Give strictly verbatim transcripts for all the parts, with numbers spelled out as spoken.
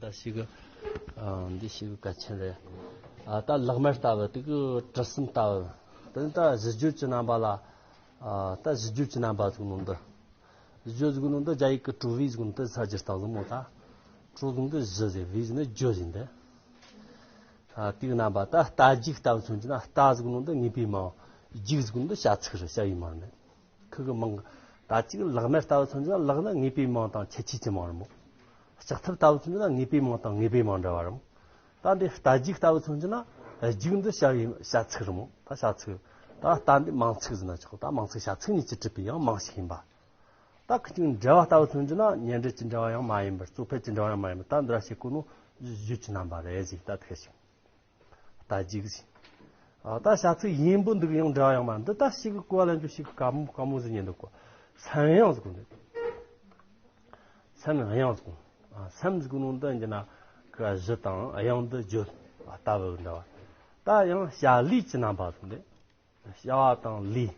ད་ཞིག་གི་ཨ་འདི་ཞིག་གི་གལ་ཆེན་རེད། ཨ་ད་ལག་དམར་ལྟ་བུ་དེ་གི་གྲུ་གསུམ་ལྟ་བུ། དེ་ནི་ད་གཞི་བརྗོད་ཀྱི་རྣམ་པ་ལ། ཨ་ད་གཞི་བརྗོད་ཀྱི་རྣམ་པ་ཟེར་ནོ་འདི། གཞི་བརྗོད་ཟེར་ནོ་འདི་རྒྱ་ཡིག་གི་གྲུ་བི་ཟེར་ནོ་འདི་ས་སྒྱུར་རྟགས་ཟེར་མོ་ད། གྲུ་ཟེར་ནོ་འདི་གཞི་ཟེར། བི་ཟེར་ནི་བརྗོད་ཟེར་འདི། ཨ་དེ་གི་རྣམ་པ་ད་རྟ་རྒྱུག་ལྟ་བུ་མཚོན་གྱི་ན། རྟ་ཟེར་ནོ་འདི་ངེས་པའི་མིང་། རྒྱུག་ཟེར་ནོ་འདི་བྱ་ཚིག་རེད། བྱ་བའི་མིང་རེད། ཁུ་གི་མིང་། ད་ཅིག་ལག་དམར་ལྟ་བུ་མཚོན་གྱི་ན། ལག་ནི་ངེས་པའི་མིང་དང་ཁྱད་ཆོས་ཀྱི་མིང་རེད་མོ། ལྕགས་ཐབ་ལྟ་བུ་མཚོན་གྱི་ན། ངེས་པའི་མིང་དང་ངེས་པའི་མིང་འདྲ་བ་རེད་མོ། ད་འདི་རྟ་རྒྱུག་ལྟ་བུ་མཚོན་གྱི་ན། རྒྱུག་འདི་བྱ་བའི་བྱ་ཚིག་རེད་མོ། ད་བྱ་ཚིག་ད་རྟ་འདི་མིང་ཚིག་ཟེར་ན་ཆོག་ད་མིང་ཚིག་བྱ་ཚིག་གཉིས་ཀྱིས་གྲུབ་པའི་ཡང་མིང་ཞིག་ཡིན་པ། ད་ཁུ་ཅིག་འབྲེལ་བ་ལྟ་བུ་མཚོན་གྱི་ན། ཉེ་འབྲེལ་གྱི་འབྲེལ་བ་ཡང་མ་ཡིན་པར། གཙོ་ཕལ་གྱི་འབྲེལ་བ་ཡང་མ་ཡིན་པར། ད་འདི་ར་བྱེད་གོ་ནོ་གཞི་བརྗོད་ཀྱི་རྣམ་པ་རེད་ཟེར། ད་དེ་ཞིག་རྟ་རྒྱུག་ཟེར། ཨ་ད་བྱ་ཚིག་ཡིན་པོ་འདུག་ཡང་འབྲེལ་བ་ཡང་མ་འདི། ད་ཞིག་གི་གོ་བ་ལེན་རྒྱུ་ཞིག་གི་དཀའ་མོ་དཀའ་མོ་ཟེར་ཉན་འདུག་གོ། སེམས་གཡེང་ཟེར་གོ་འདུག་སེམས་གཡེང་ཟེར་གོ། ཨ་སེམས་ཟེར་གོ་ནོ་འདི་ཡིན་གྱི་ན། ཁུ་གཞི་དང་གཡེང་འདི་བརྗོད་ལྟ་བུ་འདྲ་བ། ད་ཡང་བྱ་ལས་ཀྱི་རྣམ་པ་ཟེར་འདི། བྱ་བ་དང་ལས།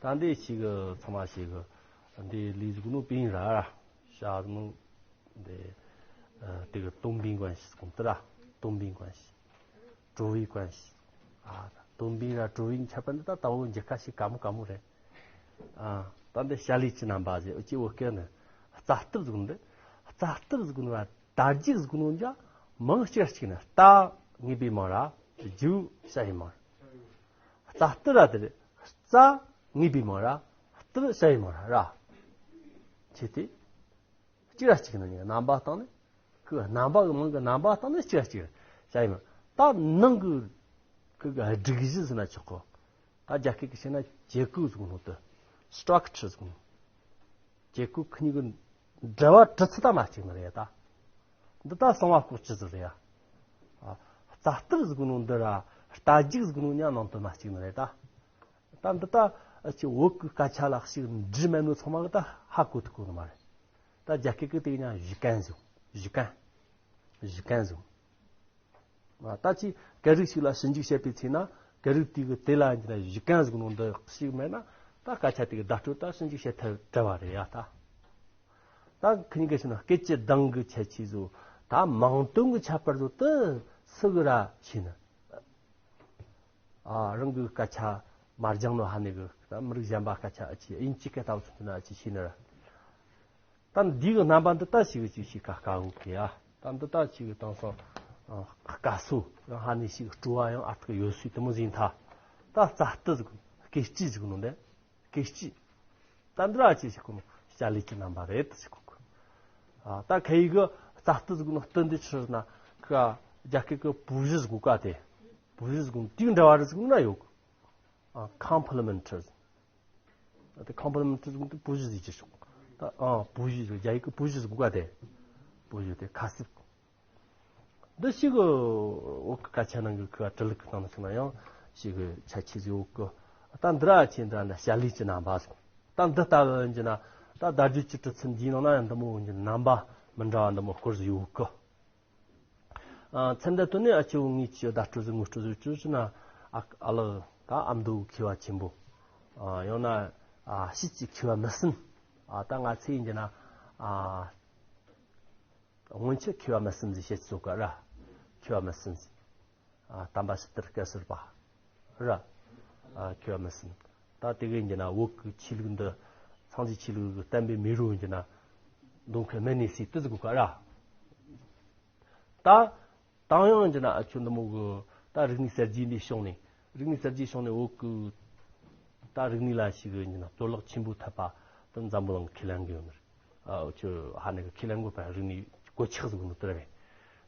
ད་འདི་ཞིག་གི་ཚང་མ་ཞིག་གི་འདི་ལས་ཟེར་གོ་ནོ་པིན་ར་ར། བྱ་ནོ་འདི་ཨ་དེ་གི་སྟོན་པའི་མགོན་ཞིག་གོ་འདི་ར། སྟོན་པའི་མགོན་ཞིག་གྲུ་བའི་མགོན་ཞིག་ཨ་སྟོན་པའི་ར་གྲུ་བའི་ཁྱད་པར་འདི་ད་ལྟ་བུ་འགྱུར་ཁ་ཞིག་དཀའ་མོ་དཀའ་མོ་རེད། ཨ་ད་འདི་བྱ་ལས་ཀྱི་རྣམ་པ་ཟེར། ཨུ་ཅི་བོད་སྐད་ནི་རྩ་གཏུབ་ཟེར་གོ་ནོ་འདི། རྩ་གཏུབ་ཟེར་གོ་ནོ་ར་རྟ་རྒྱུག་ཟེར་གོ་ནོ་འདི་མིང་གཅིག་གཅིག་ནི། རྟ་ངེས་པའི་མིང་ར། རྒྱུག་བྱ་བའི་མིང་ར། རྩ་གཏུབ་ར་དེ་རེད། རྩ་ངེས་པའི་མིང་ར། གཏུབ་བྱ་བའི་མིང་ར་ར། ཆེ་སྟེ། གཅིག་ར་གཅིག་ནི་རྣམ་པ་སྟེང་ནས། ཁུ་རྣམ་པ་གི་མིང་གི་རྣམ་པ་སྟེང་ནས་གཅིག་ར་གཅིག་ར་བྱ་བའི་མིང་། ད་ནང་གི་ཁུ་གི་སྒྲིག་གཞི་ཟེར་ན་ཆོག་གོ། ད་རྒྱ་སྐད་ཀྱི་བཤད་ན་结构ཟེར་གོ་ནོ་དེ། structure ཟེར་གོ་ནོ།结构ཁུ་གཉིས་ཀྱི་འབྲེལ་བ་གྲུ་ཚད་ད་མ་གཅིག་ནི་རེད་ད། འདི་ད་གསང་བ་ལྐོག་ཀྱི་ཟེར་རེད་ཡ། ཨ་རྩ་གཏུབ་ཟེར་གོ་ནོ་འདི་ར་རྟ་རྒྱུག་ཟེར་གོ་ནོ་ཡང་ནང་དོན་མ་གཅིག་ནི་རེད་ད། ད་འདི་ད་ཨ་ཅི་བོད་ཀྱི་སྐད་ཆ་ལ་ཞིག་འབྲི་མེད་ནོ་ཚང་མ་གི་ད་ཧ་གོ་ཐུབ་གོ་ནི་མ་རེད། ད་རྒྱ་སྐད་ཀྱི་དེ་ཡང་语感ཟེར།语感།语感ཟེར། ཨ་ད་ཅི་སྐད་རིགས་ཤིག་ལ་ཞིབ་འཇུག་བྱེད་པའི་ཚེ་ན། སྐད་རིགས་དེ་གི་དེ་ལ་འཇི་ན་语感ཟེར་གོ་ནོ་འདི་ཞིག་མེད་ན། ད་སྐད་ཆ་དེ་གི་བརྡ་སྤྲོད་ད་ཞིབ་འཇུག་བྱེད་ཐབས་བྲལ་བ་རེད་ཡ་ད། ད་ཁི་གཉིས་ཀ་ཞིག་ན་སྐད་ཀྱི་གདངས་ཀྱི་ཁྱད་ཆོས་ཟོ། ད་མིང་དོན་གྱི་ཁྱད་པར་ཟོ་དེ་སུ་གི་ར་ཤེས་ན། ཨ་རང་གི་སྐད་ཆ་མ་སྦྱངས་ནོ་ཧ་ནི་གི་ད་མི་རིགས་གཞན་པ་སྐད་ཆ་ཨ་ཅི་དབྱིན་ཇི་སྐད་ལྟ་བུ་ཚོ་ན་ཨ་ཅི་ཤེས་ན་ར། ད་འདི་གི་རྣམ་པ་འདི་ལྟ་ཞིག་ཅིག་ཤེས་ཀ་དཀའ་བོ་གི་ཡ། ད་འདི་ལྟ་ཞིག་གི་དེང་སང་ཨ་དཀའ་སོ་ཡང་ཧ་ནི་ཞིག་སྤྲོ་བ་ཡང་ཨ་ཐུག་ཡོད་སུས་དེ་མོ་ཟིན་ཐ། ད་རྩ་གཏུབ་ཟེར་གོ་ནོ་སྐད་སྤྱི་ཟེར་གོ་ནོ་འདི། སྐད་སྤྱི། ད་འདི་ར་ཅི་ཞིག་གོ་ནོ་བྱ་ལས་ཀྱི་རྣམ་པ་རེད་ཟེར་གོ་གི། ཨ་ད་ཁ་ཡི་གི་རྩ་གཏུབ་ཟེར་གོ་ནོ་གཏུབ་འདི་ཆི་ཟེར་ན། ཁ་རྒྱ་སྐད་གི་补语ཟེར་གོ་ཀ་དེ།补语ཟེར་གོ་ནོ་དེའི་འདྲ་བ་རེད་ཟེར་གོ་ནོ་ཡོད་གི། ཨ་complement ཟེར། ད་དེ་complement ཟེར་གོ་ནོ་དེ་补语ཟེར་གྱི་ཆོག་ད་ཨ་补语ཟེར། རྒྱ་ཡིག་གི补语ཟེར་གོ་ཀ་དེ། 补语དེ་ཁ་གསབ། འདི་ཞིག་གི་བོད་ཀྱི་སྐད་ཆ་ནང་གི་ཁུ་བ་འབྲི་ལུགས་ཀྱི་སྟེང་ན་ཞིག་ན་ཡང་ཞིག་གི་ཁྱད་ཆོས་ཟིག་ཡོད་གི། ད་འདི་ར་ཆེ་འདྲ་ན་བྱ་ལས་ཀྱི་རྣམ་པ་ཟིག་ད་འདི་ལྟ་བུ་ཡིན་གྱི་ན་ད་བརྡ་བརྗོད་ཀྱི་གྲུ་ཚུལ་འདིའི་ནང་ན་ཡང་འདི་མོ་ཡིན་གྱི་རྣམ་པ་མི་འདྲ་བ་འདི་མོ་སྐོར་ཟིག་ཡོད་གི། ཨ་ཚན་འདི་དོན་ནི་ཨ་ཆེ་བོ་ངེས་ཀྱི་བརྡ་སྤྲོད་ཟིག་ངོ་སྤྲོད་ཟིག་བཅོས་ཟིག་ན། ཨ་ཨ་ལགས་ད་ཨ་མདོ་མཁས་པ་ཆེན་པོ། ཨ་ཡང་ན་ཨ་ཕྱིས་ཀྱི་མཁས་པ་མི་གསུམ། ཨ་ད་ང་ཚོས་ཡིན་གྱི་ན་ཨ། སྔོན་ཆད་མཁས་པ་མི་གསུམ་ཟིག་བཤད་ཀྱི་ཡོད་ཀ་ར། མཁས་པ་མི་གསུམ་ཟིག་ཨ་དམ་པ་ཞི་ལྟར་སྐལ་གསར་པ་ར། ཨ་མཁས་པ་མི་གསུམ། ད་དེ་གི་ཡིན་གྱི་ན་བོད་ཀྱི་ཆོས་ལུགས་འདི་སངས་རྒྱས་ཆོས་ལུགས་ཀྱི་བསྟན་པའི་མེ་རོ་ཡིན་གྱི་ན། མདོ་མཁན་མི་གནས་སའི་དུ་ཟིག་གོ་ཀ་ར། ད། དང་ཡང་ཡིན་གྱི་ན་ཨ་ཆོ་འདི་མོ་གི་ད་རིག་གནས་གསར་བརྗེ་འདི་བྱུང་ནས། རིག་གནས་གསར་བརྗེ་བྱུང་ནས་བོད་ཀྱི་ད་རིག་གནས་ལ་ཞིག་ཡིན་གྱི་ན་གཏོར་བརླག་ཆེན་པོ་ཐེབས་པ་དེ་འཛམ་བུ་གླིང་ཁས་ལེན་གི་ཡོད་ནི་རེད། ཨ་ཆོ་ཧ་ནི་གི་ཁས་ལེན་དགོས་པ་རིག་གནས་གོད་ཆག་ཟིག་ནི་དེ་རེད།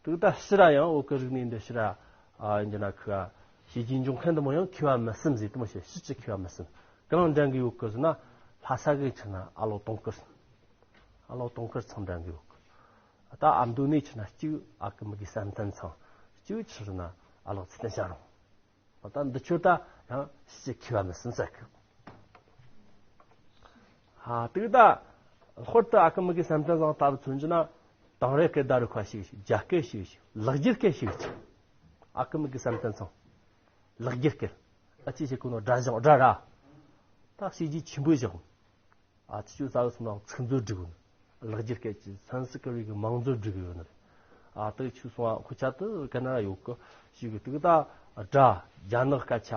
དེ་ད་ཕྱིར་ར་ཡང་བོད་ཀྱི་རིག་གནས་འདི་ཕྱིར་ར་ཨ་ཡིན་གྱི་ན་ཁི་བྱས་རྗེས་འབྱུང་མཁན་འདི་མོ་ཡང་མཁས་པ་མི་གསུམ་ཟིག་དེ་མོ་བྱས། ཕྱིས་ཀྱི་མཁས་པ་མི་གསུམ་གང་འདྲ་གི་ཡོད་གི་ཟེར་ན། ལྷ་ས་གི་ཕྱིར་ན་ཨ་ལོ་དུང་དཀར། ཨ་ལོ་དུང་དཀར་ཚང་འདྲ་གི་ཡོད་གི། ད་ཨ་མདོ་ནས་ཕྱིར་ན་གཅིག་ཨ་ཁུ་མི་དགེ་བསམ་གཏན་ཚང་། གཅིག་ཕྱིར་ན་ཨ་ལོ་ཚེ་བརྟན་ཞང་རོང་། ད་འདི་ཆོ་ད་ཡང་ཕྱིས་ཀྱི་མཁས་པ་མི་གསུམ་ཟེར་གི། ཧ་དེ་གི་ད་ལྷག་པར་དུ་ཨ་ཁུ་མི་དགེ་བསམ་གཏན་ཚང་ལྟ་བུ་མཚོན་གྱི་ན། དིང་རི་སྐད་ད་རུ་ཁ་ཞིག་ཞིག་རྒྱ་སྐད་ཞིག་ཞིག་ལེགས་སྒྱུར་སྐད་ཞིག་ཞིག་ཨ་ཁུ་མི་དགེ་བསམ་གཏན་ཚང་། ལེགས་སྒྱུར་སྐད། ཨ་ཅི་ཞིག་གོ་ནོ་སྒྲ་བཞག་སྒྲ་ར། ད་བྱས་རྗེས་ཆེན་པོ་བཞག་ཨ་ཅི་ཅུ་ས་གི་སུམ་ལ་ཚིག་མཛོད་བསྒྲིགས་ཡོད་ནི། ལེགས་སྒྱུར་སྐད་ཀྱི་སན་སི་ཀ་རི་གི་མིང་མཛོད་བསྒྲིགས་ཡོད་ནི་རེད། ཨ་དེ་ཆུ་སོང་ཨ་ཁུ་ཆ་དེ་ག་ན་ཡོད་གི་ཞིག་གི་དེ་གི་ད་སྒྲ་རྒྱ་ནག་སྐད་ཆ་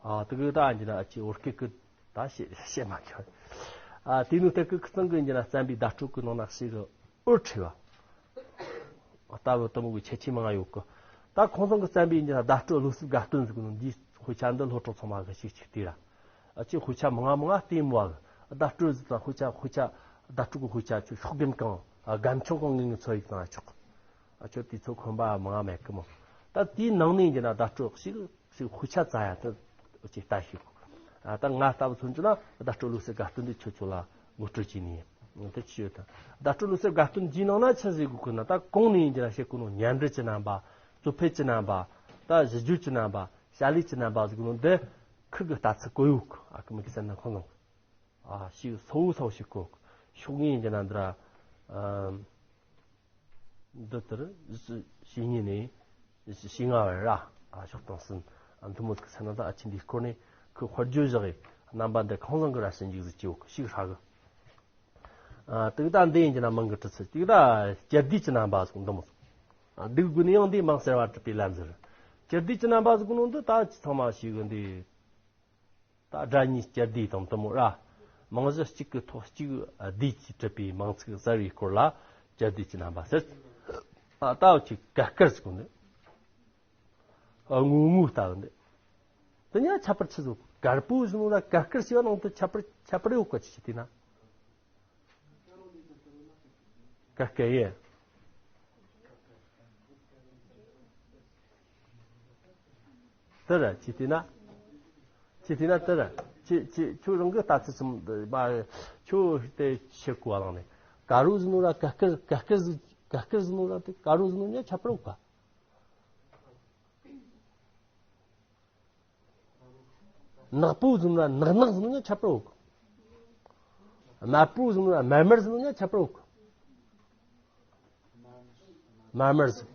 ཨ་དེ་གི་ད་འཇི་ན་ཨ་ཅི་བོད་སྐད་གི་ད་བཤད་བཤད་མ་ཁྱོད་ཨ་དེ་ནུ་དེ་གི་ཁི་ཚང་གི་འཇི་ན་བསམ་པའི་བརྡ་སྤྲོད་གི་ནང་ན་ཞིག་གི་འུར་ཁྲི་བ། ལྟ་བུ་དུ་མོ་གི་ཁྱད་ཆོས་མང་ཡོད་གི། ད་ཁོང་ཚང་གི་བསམ་པའི་འདི་ན་བརྡ་སྤྲོད་བློ་གསལ་དགའ་སྟོན་ཟིག་ནི་འདིའི་དཔེ་ཆ་འདི་སློབ་གྲོགས་ཚང་མ་གི་ཤིག་ཅིག་བལྟས་ར། ཨ་ཅེ་དཔེ་ཆ་མང་ང་མང་ང་བལྟས་མོ་བ་གི། བརྡ་སྤྲོད་ཟིག་དང་དཔེ་ཆ་དཔེ་ཆ་བརྡ་སྤྲོད་གི་དཔེ་ཆ་ཆུ་ཤོག་རྒན་གང་ཨ་རྒན་ཆུང་གང་ངེས་ངེས་ཚོ་ཡིག་དང་ཨ་ཆོག་ཨ་ཆོ་དེ་ཚོ་ཁོམ་པ་མང་ང་མེད་གི་མོ། ད་དེའི་ནང་ནས་འདི་ན་བརྡ་སྤྲོད་ཞིག་ཞིག་དཔེ་ཆ་བཙལ་ཡ་དེ་ཅིག་ལྟ་ཤིག་ཨ་ད་ང་ལྟ་བུ་མཚོན་གྱི་ན་བརྡ་སྤྲོད་བློ་གསལ་དགའ་སྟོན་འདི་ཁྱོད་ཚོ་ལ་ངོ་སྤྲོད་བྱས་ནས་ཡིན། དེ་ཅི་ཡོད་དམ། བརྡ་སྤྲོད་བློ་གསལ་དགའ་སྟོན་གྱི་ནང་ན་ཆི་ཟིག་དགོས་ཀྱི་ན་ད་གོང་ནས་ཡིན་གྱི་ན་བཤད་གོ་ནོ་ཉམས་འགྲེལ་གྱི་རྣམ་པ། རྩོད་ཕེད་ཀྱི་རྣམ་པ། ད་གཞི་བརྗོད་ཀྱི་རྣམ་པ། བྱ་ལས་ཀྱི་རྣམ་པ་ཟིག་ནོ་འདི་ཁུ་གི་ལྟ་ཚུལ་གོ་ཡོད་གི། ཨ་ཁུ་མི་གི་སེམས་ན་ཁོང་ལོང་ཨ་ཞིག་སོ་བོ་སོ་བོ་ཞིག་གོ་ཤོག་ངས་ཡིན་གྱི་ན་འདི་ར། འདི་ལྟར་བཤེས་གཉེན་ནས་བཤེས་ལྔ་བར་ར་ཨ་ཕྱོགས་དང་གསུམ་ཨ་མཐུ་མོ་ཚིག་ཚན་ན་ད་ཨ་ཆེན་འདིའི་སྐོར་ནས་ཁོས་དཔེར་བརྗོད་བཞག་གི་རྣམ་པ་འདི་ཁང་བཟང་གི་ར་ཞིག་འཇུག་ཟིག་ཅེའོ་ཤིག་ཧྲ་གི། ཨ་དེ་ད་འདི་ཡིན་གྱི་ན་མིང་གི་གྲུ་ཚུལ་དེ་ད་སྤྱིར་བསྡུས་ཀྱི་རྣམ་པ་ཟིག་འདི་མོ་ཟིག་ཨ་འདི་དགོས་ནི་ཡང་འདི་མིང་གསལ་བ་གྲུབ་པའི་ལམ་ཟེར། སྤྱིར་བསྡུས་ཀྱི་རྣམ་པ་ཟིག་ནང་འདི་ད་ཅི་ཚང་མ་ཞིག་གི་འདི། ད་སྒྲ་གཉིས་སྤྱིར་བསྡུས་དང་དུ་མོ་ར། རྨང་གཞི་གཅིག་གི་ཐོག་གཅིག་བསྡུས་ཀྱིས་གྲུབ་པའི་མིང་ཚིག་གསར་བའི་སྐོར་ལ་སྤྱིར་བསྡུས་ཀྱི་རྣམ་པ་ཟེར། ཨ་ལྟ་བུ་ཅིག་ཀ་དཀར་ཟེར་གོ་ནི། ཨ་དངོས་དངོས་ལྟ་བུ་ནི། དེ་ཉ་ཁྱད་པར་ཆི་ཟིག་དཀར་པོ་ཟེར་ནོ་ར་ཀ་དཀར་ཞེས་པ་ནང་དུ་ཁྱད་པར་ཁྱད་པར་ཡོད་ག་ཅི་ཞིག་དེ་ན། ཀ་ཀ་ཡེ། དེ་ར་ཅི་དེ་ན། ཅི་དེ་ན་དེ་ར། ཅི་ཅི་ཁྱོད་རང་གི་ལྟ་ཚུལ་ཙམ་མ་ཁྱོད་དེ་ཕྱིར་གོ་བ་ལངས་ནས་ཀ་རུ་ཟེར་ནོ་ར་ཀ་ཀར་ཀ་ཀར་ཟེར་ཀ་ཀར་ཟེར་ནོ་ར་དེ་ཀ་རུ་ཟེར་ནོ་ཉ་ཁྱད་པར་ཡོད་ག། ནག་པོ་ཟེར་ན་ནག་ནག་ཟེར་ན་ཁྱད་པར་ཡོད་གི། དམར་པོ་ཟེར་ན་དམར་དམར་ཟེར་ན་ཁྱད་པར་ཡོད་གི། དམར་དམར་ཟེར།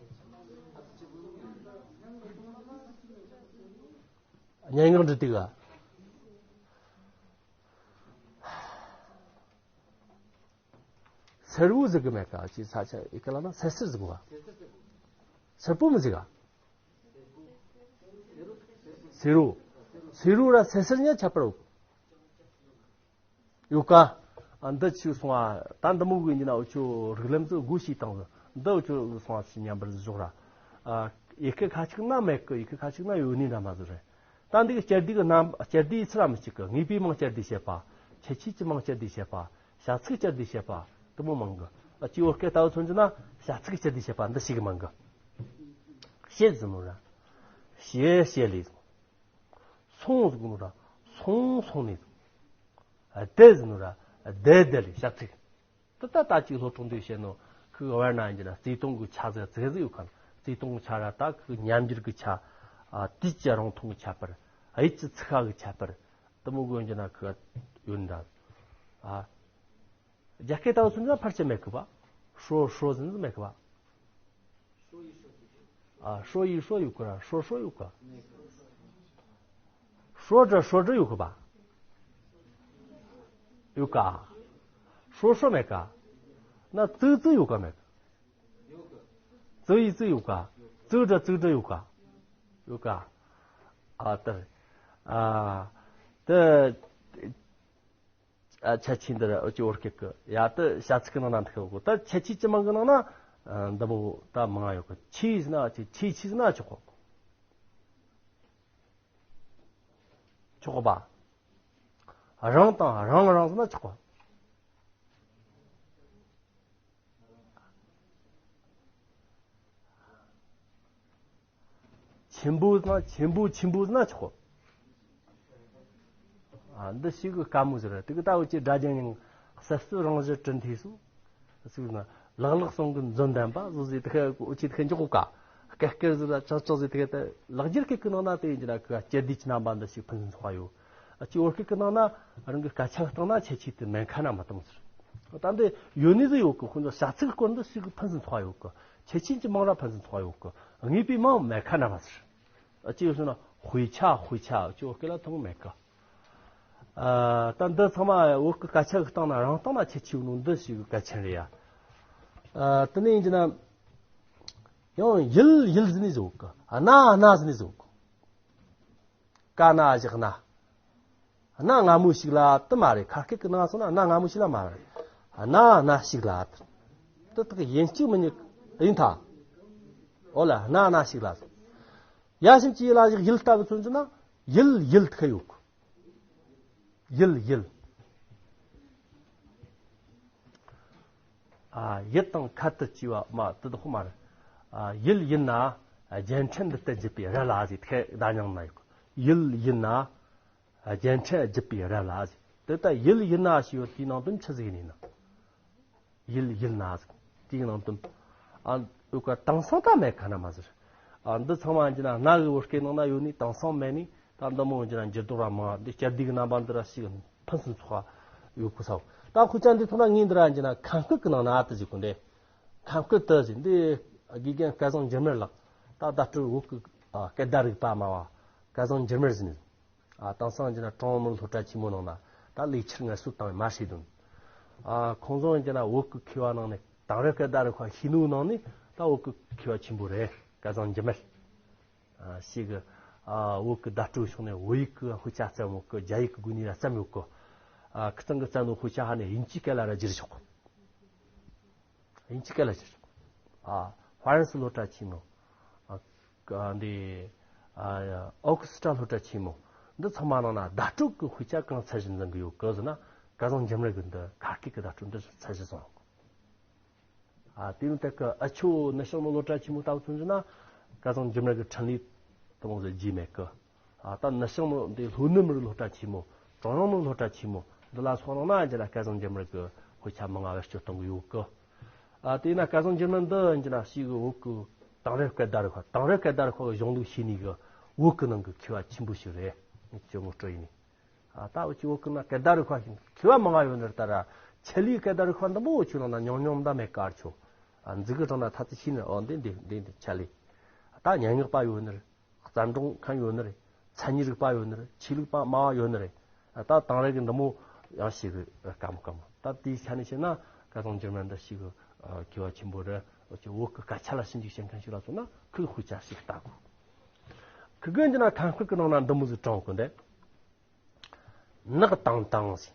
སྙན་ངག་འབྲི་དུས་ག་སེར་བོ་ཟེར་གི་མེད་ཀ་ཅི་ས་ཆ་ཨི་ཀ་ལ་ན་སེར་སེར་ཟེར་གི་བ། སེར་པོ་མི་ཟེར་ག་སེར་བོ། སེར་བོ་ར་སེར་སེར་ཉ་ཁྱད་པར་ཡོད་ཀ། ཨ་འདི་ཆུ་སོང་ཨ་ད་འདི་མོ་གི་ཡིན་ན་འུ་ཆོ་རིགས་ལམ་ཚོ་སྒོ་ཕྱེས་བཏང་ཟིག་འདི་འུ་ཆོ་སོང་ཨ་ཆུ་མཉམ་པར་བཞག་ར། ཨ་ཡི་གེ་ཁ་ཅིག་ན་མེད་ཀི་ཡི་གེ་ཁ་ཅིག་ན་ཡོད་ནི་འདྲ་མ་ཟིག་རེད། ད་འདི་གི་སྤྱིར་བསྡུས་གི་རྣམ་སྤྱིར་བསྡུས་ཡི་ཚུལ་ར་མི་གཅིག་གི་ངེས་པའི་མིང་སྤྱིར་བསྡུས་བྱེད་པ། ཁྱད་ཆོས་ཀྱི་མིང་སྤྱིར་བསྡུས་བྱེད་པ། བྱ་ཚིག་སྤྱིར་བསྡུས་བྱེད་པ། དུ་མོ་མང་གི། ཨ་ཅི་བོད་སྐད་ལྟ་བུ་མཚོན་རྒྱུ་ན་བྱ་ཚིག་སྤྱིར་བསྡུས་བྱེད་པ་འདི་ཞིག་གི་མང་གི། བྱེད་ཟེར་ནོ་ར། བྱེད་བྱེད་ལས་ཟེར། སོང་ཟེར་ནོ་ར། སོང་སོང་ནས་ཟེར། བསྡད་ཟེར་ནོ་ར། བསྡད་བསྡད་ལས་བྱ་ཚིག་ད་ལྟ་ད་ཅིག་སློབ་གྲོགས་འདི་བཤད་ནོ་ཁུ་བར་ན་ཡིན་གྱི་ན་བརྩེ་དུང་གི་ཆ་ཟེར་ཚིག་ཟིག་ཡོད་ཁ། བརྩེ་དུང་གི་ཆ་ར་ད་ཁུ་ཉམས་འགྱུར་གི་ཆ། ཨ་དུས་ཀྱི་རང་མཐོང་གི་ཁྱད་པར། ཡིད་ཀྱི་ཚིག་ཁ་གི་ཁྱད་པར། དུ་མོ་གོ་ཡིན་གྱི་ན་ཁུ་ཡོད་འདྲ། ཨ། རྒྱ་སྐད་ལྟ་བུ་ཚུན་ཚོད་ཕལ་ཆེར་མེད་གི་པ། ཧྲོ་ཧྲོ་ཟིན་ཟིན་མེད་གི་པ། ཨ་ཧྲོ་ཡི་ཧྲོ་ཡོད་གི་ར་ཧྲོ་ཧྲོ་ཡོད་གི། ཧྲོ་དྲ་ཧྲོ་དྲ་ཡོད་གི་པ། ཡོད་ག། ཧྲོ་ཧྲོ་མེད་ག། ན་ཙི་ཙི་ཡོད་ག་མེད་ག། ཙི་ཡི་ཙི་ཡོད་ག། ཙི་དྲ་ཙི་དྲ་ཡོད་ག། ཡོད་ག། ཨ་ཏི། ཨ་ཏི། ཨ་ཁྱད་ཆོས་འདི་ར་འུ་ཅི་བོད་སྐད་ཀྱི་ཡ་ད་བྱ་ཚིག་གི་ནང་ན་འདུག་གོ་ད་ཁྱད་ཆོས་ཅི་མང་གི་ནང་ན་འདི་མོ་ད་མང་ང་ཡོད་གི། ཆོས་ཟེར་ན་ཆོས་ཆོས་ཆོས་ཟེར་ན་ཆོག་གོ་ཆོག་གོ་པ། རང་དང་རང་རང་ཟེར་ན་ཆོག་གོ་ཆེན་པོ་དང་ཆེན་པོ་ཆེན་པོ་ཟེར་ན་ཆོག་ཨ་འདི་ཞིག་གི་དཀའ་མོ་ཟེར་དེ་གི་ད་འུ་ཅི་སྒྲ་སྦྱང་ཡང་གསལ་སྲིད་རང་བཞིན་གྲུབ་མཐའི་སུ་ཟེར་ན་ལག་ལེགས་གསུང་གི་འཛོམས་ལྡན་པ་ཟོ་ཟེར་དེ་ཁ་འུ་ཅི་དེ་ཁ་འཇོག་གོ་ཀ་སྐད་སྐད་ཟེར་ལ་ཅག་ཅག་ཟེར་དེ་ཁ་ད་ལག་འཁྱེར་སྐད་ཀྱི་ནང་ན་དེ་ཡིན་གྱི་ན་ཁ་སྤྱིར་བསྡུས་ཀྱི་རྣམ་པ་འདི་ཞིག་ཕུན་སུམ་ཚོགས་པ་ཡོད། ཨ་ཅི་བོད་སྐད་ཀྱི་ནང་ན་རང་གི་སྐད་ཆ་བཏང་ན་ཁྱད་ཆོས་དེ་མེད་ཁ་ན་མ་གཏོང་ཟེར། ད་འདི་ཡོད་ནི་ཟིག་ཡོད་གི། ཁོང་ཚོ་བྱ་ཚིག་སྐོར་འདི་ཞིག་ཕུན་སུམ་ཚོགས་ཡོད་གི། ཁྱད་ཆོས་ཀྱི་མིང་ར་ཕུན་སུམ་ཚོགས་ཡོད་གི། ངེས་པའི་མིང་མེད་ཁ་ན་མ་ཟེར། ཨ་ཅི་ཡོད་ཟེར་ན་དཔེ་ཆ་དཔེ་ཆ་ཨ་ཅི་བོད་སྐད་ལ་ཐོན་མེད་གི། ཨ་ད་འདི་ཚང་མ་བོད་ཀྱི་སྐད་ཆ་གི་སྟེང་ན་རང་སྟེང་ན་ཁྱད་ཆོས་ཡོད་ནོ་འདི་ཞིག་གི་གལ་ཆེན་རེད་ཡ། ཨ་དེ་ནས་ཡིན་གྱི་ན། ཡང་ཡིལ་ཡིལ་ཟེར་ནས་བཟོ་གི། སྣ་སྣ་ཟེར་ནས་བཟོ་གི། ཀ་ན་བཞག་སྣ། སྣ་སྔ་མོ་ཞིག་ལ་དུ་མ་རེད། ཁ་སྐད་ཀྱི་ནང་སོང་ན་སྣ་སྔ་མོ་ཞིག་ལ་མ་རེད། སྣ་སྣ་ཞིག་ལ་དུ། དུ་དག་ཡིན་གཅིག་མིན་གཉིས་ཡིན་ཐ། འོ་ལ་སྣ་སྣ་ཞིག་ལ། ཡ་ཤིན་གྱི་ཡི་ལ་བཞག་ཡིལ་ལྟ་བུ་མཚོན་གྱི་ན་ཡིལ་ཡིལ་ཁ་ཡོད་གི། ཡིལ་ཡིལ། ཨ། ཡིད་དང་ཁ་དུ་བཅས་པ་མ་དུ་དོག་མ་རེད། ཨ། ཡིལ་ཡིན་ན་རྒྱན་ཕྲན་འདི་ལྟར་བརྒྱུད་པའི་ར་ལ་ཟེར། ཐད་བརྡ་རྙིང་ན་ཡོད། ཡིལ་ཡིན་ན་རྒྱན་ཕྲན་བརྒྱུད་པའི་ར་ལ་ཟེར། དེ་ལྟར་ཡིལ་ཡིན་ན་ཞེས་པ་དེའི་ནང་དོན་ཆི་ཟིག་ཡིན་ན། ཡིལ་ཡིན་ན་ཟེར། དེའི་ནང་དོན། ཨ། འུ་ཀ་དེང་སང་ད་མེད་ག་ན་མ་ཟེར། ཨ། འདི་ཚང་མ་ཡིན་གྱི་ན་སྣ་གི་བོད་སྐད་ནང་ན་ཡོད་ནི། དེང་སང་མེད་ནི། ད་འདི་མོ་ཡིན་གྱི་ན་འགྱུར་ལྡོག་ར་མང་། འདི་སྤྱི་བདེ་གི་རྣམ་པ་འདི་ར་ཞིག་ཕུན་སུམ་ཚོགས་ཡོད་གི་ས། ད་ཁོ་ཅག་འདི་ཐོག་ན་ངས་འདི་ར་ཡིན་གྱི་ན་ཁམས་སྐད་གི་ནང་ན་ཨ་དུ་ཟིག་གོ་འདི། ཁམས་སྐད་དུ་ཟིག་འདི་དགེ་རྒན་སྐལ་བཟང་འགྱུར་མེད་ལགས། ད་བརྡ་སྤྲོད་བོད་ཀྱི་སྐད་བརྡ་རིག་པ་སྨྲ་བ་སྐལ་བཟང་འགྱུར་མེད་ཟེར་ནས། ཨ། དེང་སང་ཡིན་གྱི་ན་ཀྲུང་དབྱང་མི་རིགས་སློབ་གྲྭ་ཆེན་མོ་ནང་ན་ད་ལེགས་ཆར་ངལ་གསོ་བཏང་བའི་མ་ཤེས་དོན། ཨ། ཁོང་ཚོ་ཡིན་གྱི་ན་བོད་ཀྱི་མཁས་པ་ནང་ནས་དེང་རབས་སྐད་བརྡ་རིག་པ་ཤེས་ནོ་ནང་ནས་ད་བོད་ཀྱི་མཁས་པ་ཆེན་པོ་རེད། སྐལ་བཟང་འགྱུར་མེད། ཨ། ཞིག་གི། ཨ། བོད་ཀྱི་བརྡ་སྤྲོད་ཕྱོགས་ནས་བོད་ཡིག་གི་དཔེ་ཆ་བརྩམས་ཡོད་གི། རྒྱ་ཡིག་གི་སྒོ་ནས་ར་བརྩམས་ཡོད་གི། ཨ། ཁི་ཚང་གི་བརྩམས་ནོ་དཔེ་ཆ་ཧ་ནས་དབྱིན་ཇིའི་སྐད་ལ་ར་བསྒྱུར་ཆོག་གི། དབྱིན་ཇི་སྐད་ལ་བསྒྱུར། ཨ། ཧྥ་རན་སི་སློབ་གྲྭ་ཆེན་མོ། ཨ། འདི། ཨ། ཨོ་ཀི་སི་ཀྲ་སློབ་གྲྭ་ཆེན་མོ། འདི་ཚང་མ་ནང་ན་བརྡ་སྤྲོད་ཀྱི་དཔེ་ཆ་གང་ཚད་ཞིག་འཛིན་གི་ཡོད་གི་ཟེར་ན། སྐལ་བཟང་འགྱུར་མེད་ཀྱི་འདི་ཁ་སྐད་ཀྱི་བརྡ་སྤྲོད་འདི་ཚད་གཞི་བཟུང་ཡོད་གི། ཨ། དེ་ཡང་དེ་གི་ཨ་ཆོ་ནུབ་བྱང་མི་རིགས་སློབ་གྲྭ་ཆེན་མོ་ལྟ་བུ་མཚོན་གྱི་ན་སྐལ་བཟང་འགྱུར་མེད་ཀྱི་འཕྲིན་ལས་དེ་མོ་ཟིག་རྒྱས་མེད་གི། ཨ། ད་ནུབ་བྱང་མི་འདི་ལྷོ་ནུབ་མི་རིགས་སློབ་གྲྭ་ཆེན་མོ། ཀྲུང་དབྱང་མི་རིགས་སློབ་གྲྭ་ཆེན་མོ་འདི་ལ་སོགས་ནང་ན་ཡིན་གྱི་ན་སྐལ་བཟང་འགྱུར་མེད་ཀྱི་དཔེ་ཆ་མང་ང་བེད་སྤྱོད་གཏོང་གི་ཡོད་གི། ཨ། དེས་ན་སྐལ་བཟང་འགྱུར་མེད་འདི་ཡིན་གྱི་ན་ཞིག་གི་བོད་ཀྱི་དེང་རབས་སྐད་བརྡ་རིག་པ། དེང་རབས་སྐད་བརྡ་རིག་པ་གི་གཞུང་ལུགས་ཤེས་ནི་གི་བོད་ཀྱི་ནང་གི་མཁས་པ་ཆེན་པོ་ཞིག་རེད། ངས་ཁྱོད་ངོ་སྤྲོད་ཡིན་ནི། ཨ། ད་འུ་ཅག་བོད་ཀྱི་ནང་སྐད་བརྡ་རིག་པ་ཞིག་མཁས་པ་མང་ང་ཡོད་ནི་རེད། ད་ར་ཆེད་ལས་སྐད་བརྡ་རིག་པ་འདི་མོ་འུ་ཅག་ནང་ན་ཉུང་ཉུང་ད་མེད་གར་ཆོ། ཨ། འཛི་གི་གྲོང་ན་ཐ་ཚི་ཤི་ནི། འོ། འདི་འདི་འདི་འདི་ཆེད་ལས། ད་སྙན་ངག་པ་ཡོད་ནི་རེད། བརྩམས་སྒྲུང་མཁན་ཡོད་ནི་རེད། མཚན་ཉིད་རིག་པ་ཡོད་ནི་རེད། ཆོས་ལུགས་པ་སྨྲ་བ་ཡོད་ནི་རེད། ད་དེང་རབས་ཀྱི་འདི་མོ་ཡང་ཞིག་གི་དཀའ་མོ་དཀའ་མོ། ད་དེའི་ཆ་ནས་བཤད་ན་སྐལ་བཟང་འགྱུར་མེད་འདི་ཞིག་གི་མཁས་པ་ཆེན་པོ་རེད། འུ་ཅག་བོད་ཀྱི་སྐད་ཆ་ལ་ཞིབ་འཇུག་བྱེད་མཁན་ཞིག་ལ་མཚོན་ན་ཁོའི་དཔེ་ཆ་ཞིག་ལྟ་དགོས། ཁོ་གི་ཡིན་གྱི་ན་ཁམས་སྐད་ཀྱི་ནང་ན་འདི་མོ་ཟིག་དྲངས་གོ་འདི། ནག་ཏང་ཏང་ཟེར།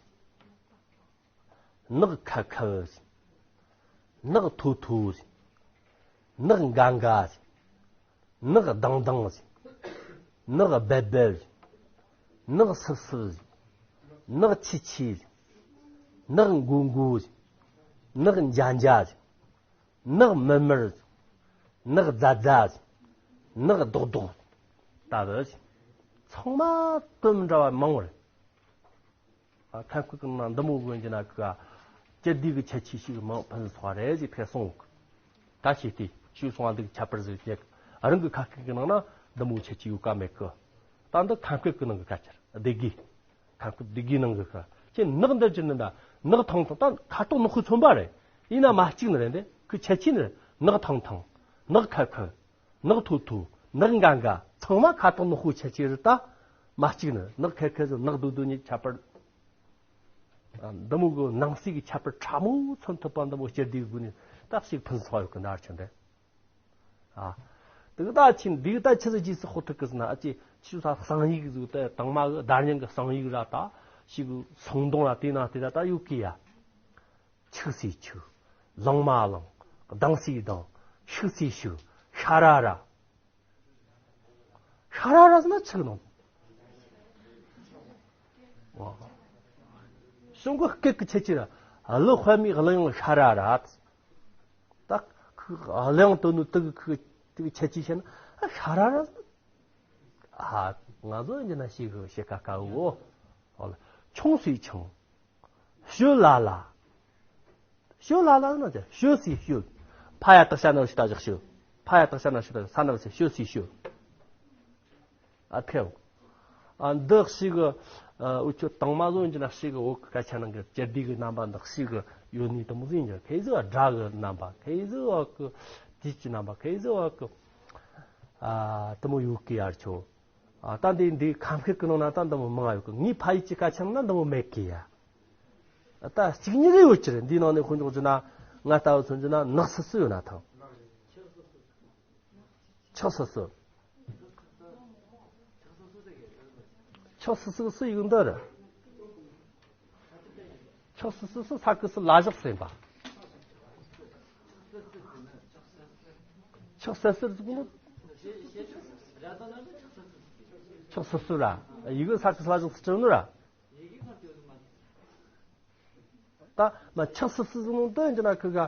ནག་ཁལ་ཁལ་ཟེར། ནག་ཐོ་ཐོ་ཟེར། ནག་འགའ་འགའ་ཟེར། ནག་ལྡང་ལྡང་ཟེར། ནག་སྦལ་སྦལ་ཟེར། ནག་སིབ་སིབ་ཟེར། ནག་ཆི་ཆི་ཟེར། ནག་མགོ་མགོ་ཟེར། ནག་འཇའ་འཇའ་ཟེར། ནག་མིར་མིར་ཟེར། ནག་རྫ་རྫ་ཟེར། ནག་རྡོག་རྡོག་ཟེར། ད་བུ་ཚང་མ་དོན་མི་འདྲ་བ་མང་བོ་རེད། ཨ། ཁམས་སྐད་ཀྱི་ནང་འདི་མོ་གོན་གྱི་ན་ཁོ་སྤྱི་བདེ་གི་ཁྱད་ཆོས་ཤིག་མང་ཕུན་སུམ་ཚོགས་རེད་ཟེར་ཐལ་སོང་། ད་ཤེས་ཏེ་ཆོས་སོང་བ་འདི་ཁྱད་པར་ཟིག་རེད། རང་གི་ཁ་སྐད་ཀྱི་ནང་ན་འདི་མོ་ཁྱད་ཆོས་ཡོད་ཀ་མེད་གི། ད་འདི་ཁམས་སྐད་ཀྱི་ནང་གི་སྐད་ཆ་རེད། སྡེ་དགེ། ཁམས་སྐད་སྡེ་དགེའི་ནང་གི་ཁ་ཆེ། ནག་འདི་ཅི་ནི་ད་ནག་ཐང་ཐང་། ད་ཁ་དོག་ནག་ཁུ་མཚོན་པ་རེད། ཡིན་ན་མ་གཅིག་ནི་རེད། འདི་ཁོའི་ཁྱད་ཆོས་ནི་རེད། ནག་ཐང་ཐང་། ནག་ཁལ་ཁལ། ནག་ཐོ་ཐོ། ནག་འགའ་འགའ། ཚང་མ་ཁ་དོག་ནག་པོ་ཁྱད་ཆོས་རེད། ད་མ་གཅིག་ནི་ནག་ཁལ་ཁལ་ཟེར། ནག་རྡོག་རྡོག་གཉིས་ཁྱད་པར། ཨ། འདི་མོ་གི་ནང་གསེས་ཀྱི་ཁྱད་པར་ཕྲ་མོ་མཚོན་ཐུབ་པ་འདི་མོ་སྤྱི་བདེ་གི་སྒོ་ནས་ད་ཞིག་ཕུན་སུམ་ཚོགས་ཡོད་གི་ན་ར་ཆེན་རེད། ཨ། དེ་གི་ད་ཆིན་འདི་གི་ད་ཆི་ཟིག་རྗེས་སུ་ཧོ་ཐུག་གི་ཟེར་ན། ཨ་ཅེ་ཆི་ས་གསང་ཡིག་ཟིག་ད་དང་མ་གི་བརྡ་རྙིང་གི་གསང་ཡིག་ར། ད་ཞིག་གི་སང་གདོང་ར་དེ་ན་དེ་ད་ད་ཡོད་གི་ཡ། ཆིག་སི་ཆིག། ལང་མ་ལང་། ལྡང་སི་ལྡང་། ཤིག་སི་ཤིག། ཤ་ར་ར། ཤ་ར་ར་ཟེར་ན་ཆིག་ནང་། ཨོ། གཞུང་གི་སྐད་ཀྱི་ཁྱད་ཆོས་ར། གླུ་དཔེ་མེད་གླུ་དབྱངས་ཤ་ར་ར། ད་ཁོ་གླུ་དབྱངས་དོན་ནི་དེ་གི་ཁོ་དེ་གི་ཁྱད་ཆོས་བཤད་ན་ཤ་ར་ར་ཟེར། ཨ། ང་ཚོ་འདི་ན་ཞིག་གི་བཤད་ཀ་དཀའ་བོ། ཨོ་ལ། ཆུང་སི་ཆུང་། ཤོ་ལ་ལ། ཤོ་ལ་ལ་ན་ཅི། ཤོ་སི་ཤོ། ཕ་ཡ་བཏགས་ཤ་ན་རོ་ཤི་ད་བཞག་ཤོ། ཕ་ཡ་བཏགས་ཤ་ན་རོ་ཤི་ད་བཞག་ས་ན་རོ་སི། ཤོ་སི་ཤོ། ཨ་ཐེའོ། ཨ། འདི་ཞིག་གི། ཨ། འུ་ཆོ་དང་མ་བཟོ་འདི་ན་ཞིག་གི་བོད་ཀྱི་སྐད་ཆ་ནང་གི་སྤྱི་བདེ་གི་རྣམ་པ་འདི་ཞིག་གི་ཡོད་ནི་དེ་མོ་ཟིག་ཡིན་གྱི། ཁེ་ཟི་བ་སྒྲ་གི་རྣམ་པ། ཁེ་ཟི་བ་གི་དུས་ཀྱི་རྣམ་པ། ཁེ་ཟི་བ་གི། ཨ། དེ་མོ་ཡོད་གི་ཡར་ཆོ། ཨ། ད་འདི་འདི་ཁམས་སྐད་ཀྱི་ནང་ན་ད་འདི་མོ་མང་ཡོད་གི། ངའི་ཕ་ཡུལ་གྱི་སྐད་ཆ་ནང་ན་འདི་མོ་མེད་གི་ཡ། ད་གཅིག་གཉིས་རེ་ཡོད་ཀྱི་རེད། འདིའི་ནང་ནས་དཔེ་འཇོག་རྒྱུ་ན། ང་ལྟ་བུ་མཚོན་རྒྱུ་ན་ནག་སི་སི་ཡོད་ན་ཐང་། ཁྱག་སི་སི། ཁྱག་སི་སི་གི་སི་ཡིག་འདི་རེད། ཁྱག་སི་སི་སི་ས་ཀི་སི་ལ་བཞག་ཟིན་པ། ཁྱག་སི་སི་ཟིག་ནི། ཁྱག་སི་སི་ར། ཡིག་ས་ཀི་སི་ལ་བཞག་ཟིག་བྲིས་ནི་ར། ད་མ་ཁྱག་སི་སི་ཟིག་ནང་དུ་འཇི་ན་ཁི་ག་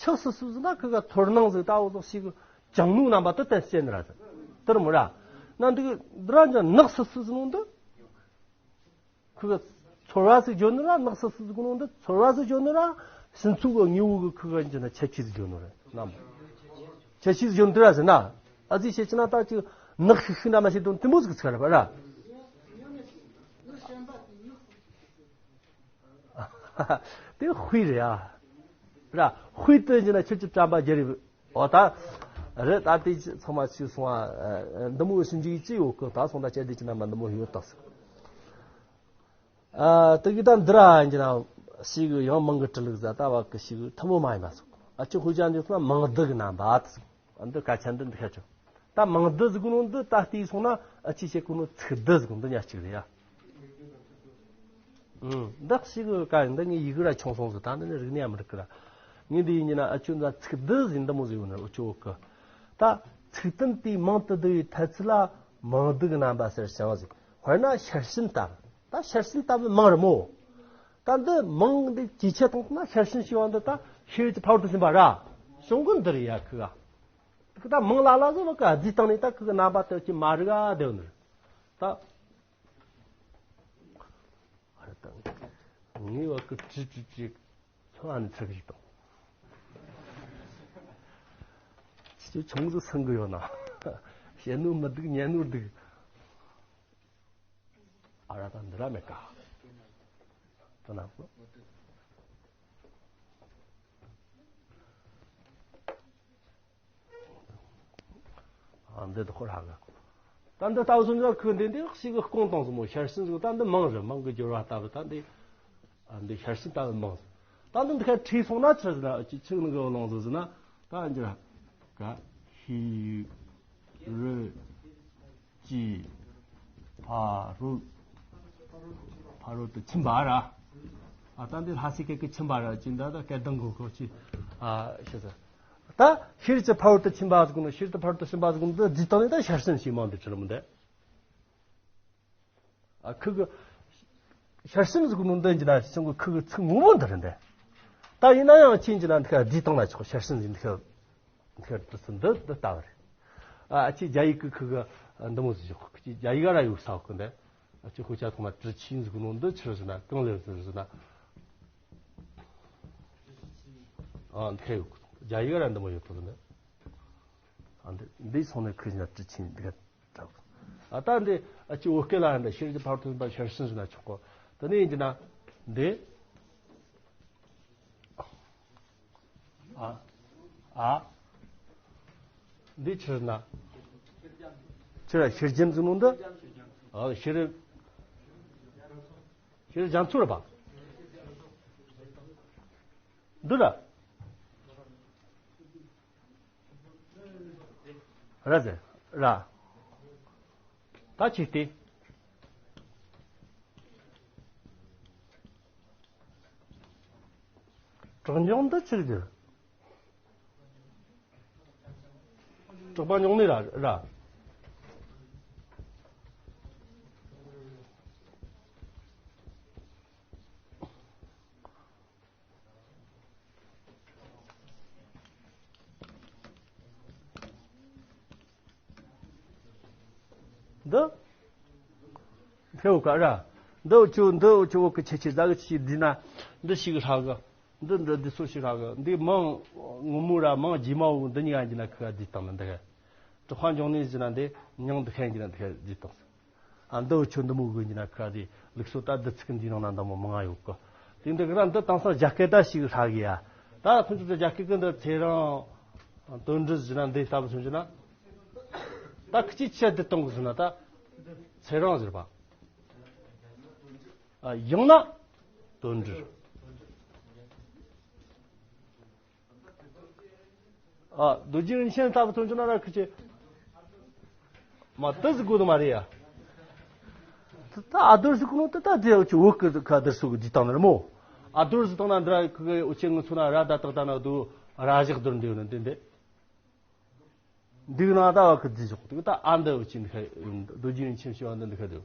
ཁྱག་སི་སི་ཟིག་ན་ཁི་ག་ཚོར་སྣང་ཟིག་ད་འོ་ཟོག་ཞིག་གྱང་ནུ་རྣམ་པ་དུ་བསྟན་ཟེར་ནི་ར་ཟེར། དེར་མོ་ར། ན་འདི་གི་འདི་ར་འཇི་ནག་སི་སི་ཟིག་ནང་དུ་ཁི་ག་ཚོར་བ་ཟིག་བརྗོད་ནི་ར། ནག་སི་སི་ཟིག་ནང་དུ་ཚོར་བ་ཟིག་བརྗོད་ནི་ར། སིན་ཚུགས་གི་དངོས་པོ་གི་ཁི་ག་འཇི་ན་ཁྱད་ཆོས་ཟིག་བརྗོད་ནི་ར། ནམ་ཁྱད་ཆོས་ཟིག་བརྗོད་ནི་ར་ཟེར་ན། ཨ་ཙི་ཤེས་ཀྱི་ན་ད་ཅིག་ནག་ཤིག་ཤིག་ན་མ་ཤེས་དོན་དེ་མོ་ཟིག་ཚིག་ར་བ་ར། དེ་དཔེ་རེད་ཨ། ར། དཔེ་དེ་ཡིན་ན་ཁྱོད་ཀྱི་དྲན་པ་བརྗེ་རེད། འོ་ད། རེད་ད་དེ་ཚང་མ་ཞིག་སོང་ཨ། འདི་མོ་ཞིག་འཇིག་ཅི་ཡོད་གི། ད་སོང་ད་བྱས་དེ་ཅི་ན་མ་འདི་མོ་ཡོད་ད་ཟེར། ཨ་དེ་གི་ད་འདི་ར་ཡིན་ན་ཞིག་ཡང་མང་གི་དྲི་ལུགས་ཟ་ད་བ་གི་ཞིག་ཐུ་མོ་མ་ཡིན་པ་སོང་། ཨ་ཅི་ཧུ་ཅང་འདི་སོང་ན་མང་བསྡུ་གི་རྣམ་པ་ད་སོང་། ཨ་འདི་སྐད་ཆ་འདི་འདི་ཁ་ཆོ། ད་མང་བསྡུ་ཟིག་ནོ་འདི་ད་ལྟའི་སོང་ན་ཨ་ཅི་བྱེད་གོ་ནོ་ཚིག་བསྡུ་ཟིག་འདི་ཉག་གཅིག་རེད་ཡ། ཨུམ། འདི་ཞིག་གི་ཀ་འདི་ངའི་ཡི་གེ་ར་ཆུང་སོང་ཟིག་ད་འདི་ནི་རིག་གནས་ཡ་མི་རིག་གི་ར། ངས་འདི་ཡིན་ན་ཨ་ཆུ་འདི་ཚིག་བསྡུ་ཟིག་འདི་མོ་ཟིག་ཡོད་ནི་འུ་ཆོ་གི། ད་ཚིག་དོན་དེའི་མང་དུ་བསྡུ་བའི་ཐལ་ཚུལ་ལ་མང་བསྡུ་གི་རྣམ་པ་ཟེར་ཞིང་ཟིག་དཔེར་ན་ཤར་ཕྱིན་ལྟ་བུ། ད་ཤར་ཕྱིན་ལྟ་བུ་མང་རེད་མོ། ད་འདི་མང་འདི་ཇེ་ཆེ་བཏང་ཐུབ་ན་ཤར་ཕྱིན་ཞེས་པ་འདི་ད་ཤེས་ཀྱི་ཕ་བོར་དུ་ཕྱིན་པ་ར། བྱུང་གི་འདི་རེད་ཡ་ཁི་ག་ད་མང་ལ་ལ་ཟིག་བ་ཀ་བསྡུས་བཏང་ནས་ད་ཁི་གི་རྣམ་པ་དེ་ཅི་མ་རིག་ག་བསྡད་ནི་རེད་ད། ཨ་རེ་ད། ངའི་བ་ཀི་ཀྲི་ཀྲི་ཀྲི། ཚོ་ཨ་ནི་ཚིག་ཞིག་དང་། ཁྱེད་ཆུང་ཟིག་སང་གི་ཡོད་ན། བཤད་ནོ་མི་འདུག་ཉན་ནོ་འདུག་ཨ་ར་ད་འདི་ར་མེད་ཀ་ད་ན་གོ། ཨ་འདི་དུ་ཁོ་ར་ག་ད་འདི་ལྟ་བུ་སོང་ཙང་ཁོས་འདི་འདི་ཞིག་གི་སྐོང་བཏང་སོང་མོ། ཤར་ཕྱིན་ཟིག་ད་འདི་མང་རེད། མང་གི་སྦྱོར་བ་ལྟ་བུ་ད་འདི། ཨ་འདི་ཤར་ཕྱིན་ལྟ་བུ་མང་སོང་། ད་འདི་འདི་ཁ་ཁྲིད་སོང་ན་ཆི་ཟིག་ན་ཅི་ཆིག་ནི་གི་ལོང་ཟིག་ཟིག་ན་ད་འགྱུར་ག་ཤི་རུ་ཅི་ཕ་རུ་ཕ་རུ་དུ་ཕྱིན་པ་ར། ཨ་ད་འདི་ལྷ་སའི་སྐད་ཀྱི་ཕྱིན་པ་ར་ཅི་འདྲ་ད་སྐད་གདངས་གོ་གོ་ཅི་ཨ་ཤི་ཟེར། ད་ཤེར་གྱི་ཕ་བོར་དུ་ཕྱིན་པ་ཟིག་ནོ། ཤེར་གྱི་ཕ་བོར་དུ་ཕྱིན་པ་ཟིག་ནོ་འདི་འདི་དང་ནི་ད་ཤར་ཕྱིན་ཞིག་མང་འདི་ཁྲི་རུ་མི་འདི། ཨ་ཁུ་གི་ཤར་ཕྱིན་ཟིག་ནོ་འདི་འཇི་ན་ཤང་གི་ཁུ་གི་ཚིག་ངོ་མ་འདི་རེད་འདི། ད་ཡིན་ན་ཡང་ཁྱེད་འཇི་ན་འདི་ཁ་འདི་དང་ན་ཆོག་ཤར་ཕྱིན་ཟིག་འདི་ཁ་འདི་ཁ་འདི་ཚིག་འདི་འདི་ལྟ་བ་རེད། ཨ་ཁྱེད་རྒྱ་ཡིག་གི་ཁུ་གི་འདི་མོ་ཟིག་ཁྱེད་རྒྱ་ཡིག་ར་ཡོད་ས་ཁུ་འདི། ཨ་ཅི་ཁོ་ཅག་ཐོག་མ་ཀྲི་ཆིན་ཟིག་ནོ་འདི་ཆི་རེད་ཟེར་ན་གང་ལེར་ཟེར་ཟེར་ན། ཨ་འདི་ཡོད། རྒྱ་ཡིག་ར་འདི་མོ་ཡོད་ཐུབ་ནི། ཨ་འདི་འདི་སོང་ནས་ཁོས་ན་ཀྲི་ཆིན་འདི་ག་འདྲ། ཨ་ད་འདི་ཨ་ཅི་བོད་སྐད་ལ་འདི་ཤེར་གྱི་ཕ་བོར་དུ་ཕྱིན་པ་ཤར་ཕྱིན་ཟེར་ན་ཆོག་གོ། དེ་ནས་ཡིན་གྱི་ན་འདི། ཨ། ཨ། འདི་ཕྱིར་ན། ཕྱིར་ཤེར་རྒྱམ་ཟེར་ནོ་འདི། ཨ་ཤེར། ཤེར་རྒྱ་མཚོ་རེད་པ། འདི་ར། ར་ཟེར། ར། ད་ཅི་སྟེ། གྲགས་འཇོག་འདི་ཆི་ཟེར། གྲགས་པ་འཇོག་ནི་ར་ར། འདི། ཐེའུ་ཀ་ར། འདི་ཆུ་འདི་ཆུ་བོ་གི་ཆེ་ཆེ་ཟ་གི་ཆེ་འདི་ན། འདི་ཞིག་ཧྲ་གི། འདི་འདི་འདི་སོ་ཞིག་ཧྲ་གི། འདི་མང་ངུ་མོ་ར་མང་རྗེས་མ་བོ་འདི་གཉིས་ཀ་འདི་ན་ཁུ་ག་འདི་བཏང་ནི་འདི་ག་གྲགས་པ་འཇོག་ནི་འདི་ན་འདི་མྱང་འདི་ཁ་འདི་ན་འདི་ག་འདི་བཏང་། ཨ་འདི་ཆུ་འདི་མོ་གི་འདི་ན་ཁུ་ག་འདི་ལུགས་སྲོལ་ད་འདི་ཚིག་འདི་ནང་ན་འདི་མོ་མང་ང་ཡོད་གི། དེ་འདི་གི་ར་འདི་དེང་སང་རྒྱ་སྐད་ད་ཞིག་ཧྲ་གི་ཡ། ད་ཁོང་ཚོ་རྒྱ་སྐད་གི་འདི་ཚེ་རིང་དོན་འགྲུབ་འདི་ན་འདི་ལྟ་བུ་སོང་འདི་ན། ད་ཁི་ཅི་ཆེ་འདི་གཏོང་གི་སོང་ན་ད། ཚེ་རིང་ཟེར་བ། ཨ་ཡང་ན་དོན་འགྲུབ། ཨ་རྡོ་རྗེ་རིན་ཆེན་ལྟ་བུ་སོང་འདི་ན་ར་ཁི་ཅི། མ་ཏི་ཟིག་དགོས་ནི་མ་རེད་ཡ། ད་ཨ་རྡོར་ཟིག་གོ་ནོ་ད་ད་དེ་འུ་ཆོ་བོད་ཀྱི་ཁ་རྡོར་སུ་གི་བྲིས་བཏང་ནི་རེད་མོ། ཨ་རྡོར་ཟིག་བཏང་ན་འདི་ར་ཁི་གི་འུ་ཆོ་ངི་ཚོ་ན་ར་ད་དག་ད་ན་དུ་ར་ཞག་རྡོར་འདི་ཡོད་ནི་འདི་འདི། འདི་ན་ད་བ་ཁི་རྫི་ཞོག་དུ་ད་ཨ་འདི་འུ་ཆོ་འདི་ཁ་རྡོ་རྗེ་རིན་ཆེན་ཞུ་བ་འདི་འདི་ཁ་དུ།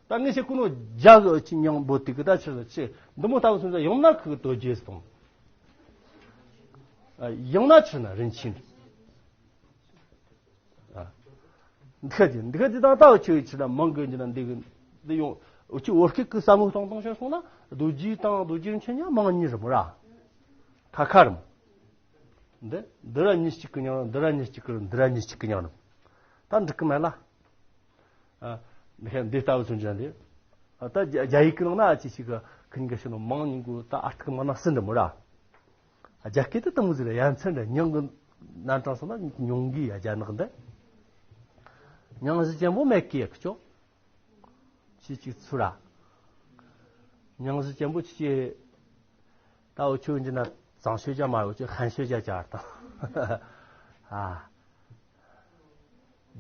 ད་ངས་ཤེས་གོ་ནོ་རྒྱ་གི་འུ་ཆོ་མྱིང་འབོད་དེ་གི་ད་ཆི་ཟིག་ཆི་འདི་མོ་ལྟ་བུ་སོང་ཙང་ཡང་ན་ཁི་གི་རྡོ་རྗེ་སྟོང་། ཡང་ན་ཆི་ན་རིན་ཆེན། ཨ། འདི་ཁ་ཅིག་འདི་ཁ་ཅིག་དང་ལྟ་བ་ཆོས་ཅི་ན་མང་གི་འཇི་ན་འདི་གི་འདི་ཡོང་འུ་ཅི་འོ་སྐད་ཀྱི་བསམ་བློ་གཏོང་གཏོང་ཤོར་སོང་ན་རྡོ་རྗེ་དང་རྡོ་རྗེ་རིན་ཆེན་ཡང་མང་གཉིས་རེད་མོ་ར། ཁ་ཁ་རེད་མོ། འདི་འདི་ར་གཉིས་གཅིག་གི་མྱིང་རེད། འདི་ར་གཉིས་གཅིག་གི་རེད། འདི་ར་གཉིས་གཅིག་གི་མྱིང་རེད། ད་འགྲིག་གི་མེད་ལ། ཨ། འདི་ཁ་འདི་ལྟ་བུ་མཚོན་ཅན་འདི། ཨ། ད་རྒྱ་རྒྱ་ཡིག་གི་ནང་ན་ཨ་ཅི་ཞིག་གི་ཁི་གཉིས་ཀ་ཤི་ནོ་མང་གཉིས་གོ་ད་ཨ་ཐུག་མ་ན་སྲིད་འདྲ་མོ་ར། རྒྱ་སྐད་དུ་དེ་མོ་ཟིག་ལ་ཡ་མཚན་འདྲ་མྱིང་གི་རྣམ་གྲངས་སོང་ན་མྱིང་གི་ཡ་རྒྱ་ནག་འདི། མྱིང་གཞི་ཅན་པོ་མེད་ཀི་ཡ་ཁི་ཆོ། ཅི་ཅིག་ཚུར་ར། མྱིང་གཞི་ཅན་པོ་ཅི་ཅི། ད་འུ་ཆོ་འཇི་ན་ཙང་ཤོད་རྒྱ་མ་འུ་ཆོ་ཧན་ཤོད་རྒྱ་ཅར་དང་། ཨ།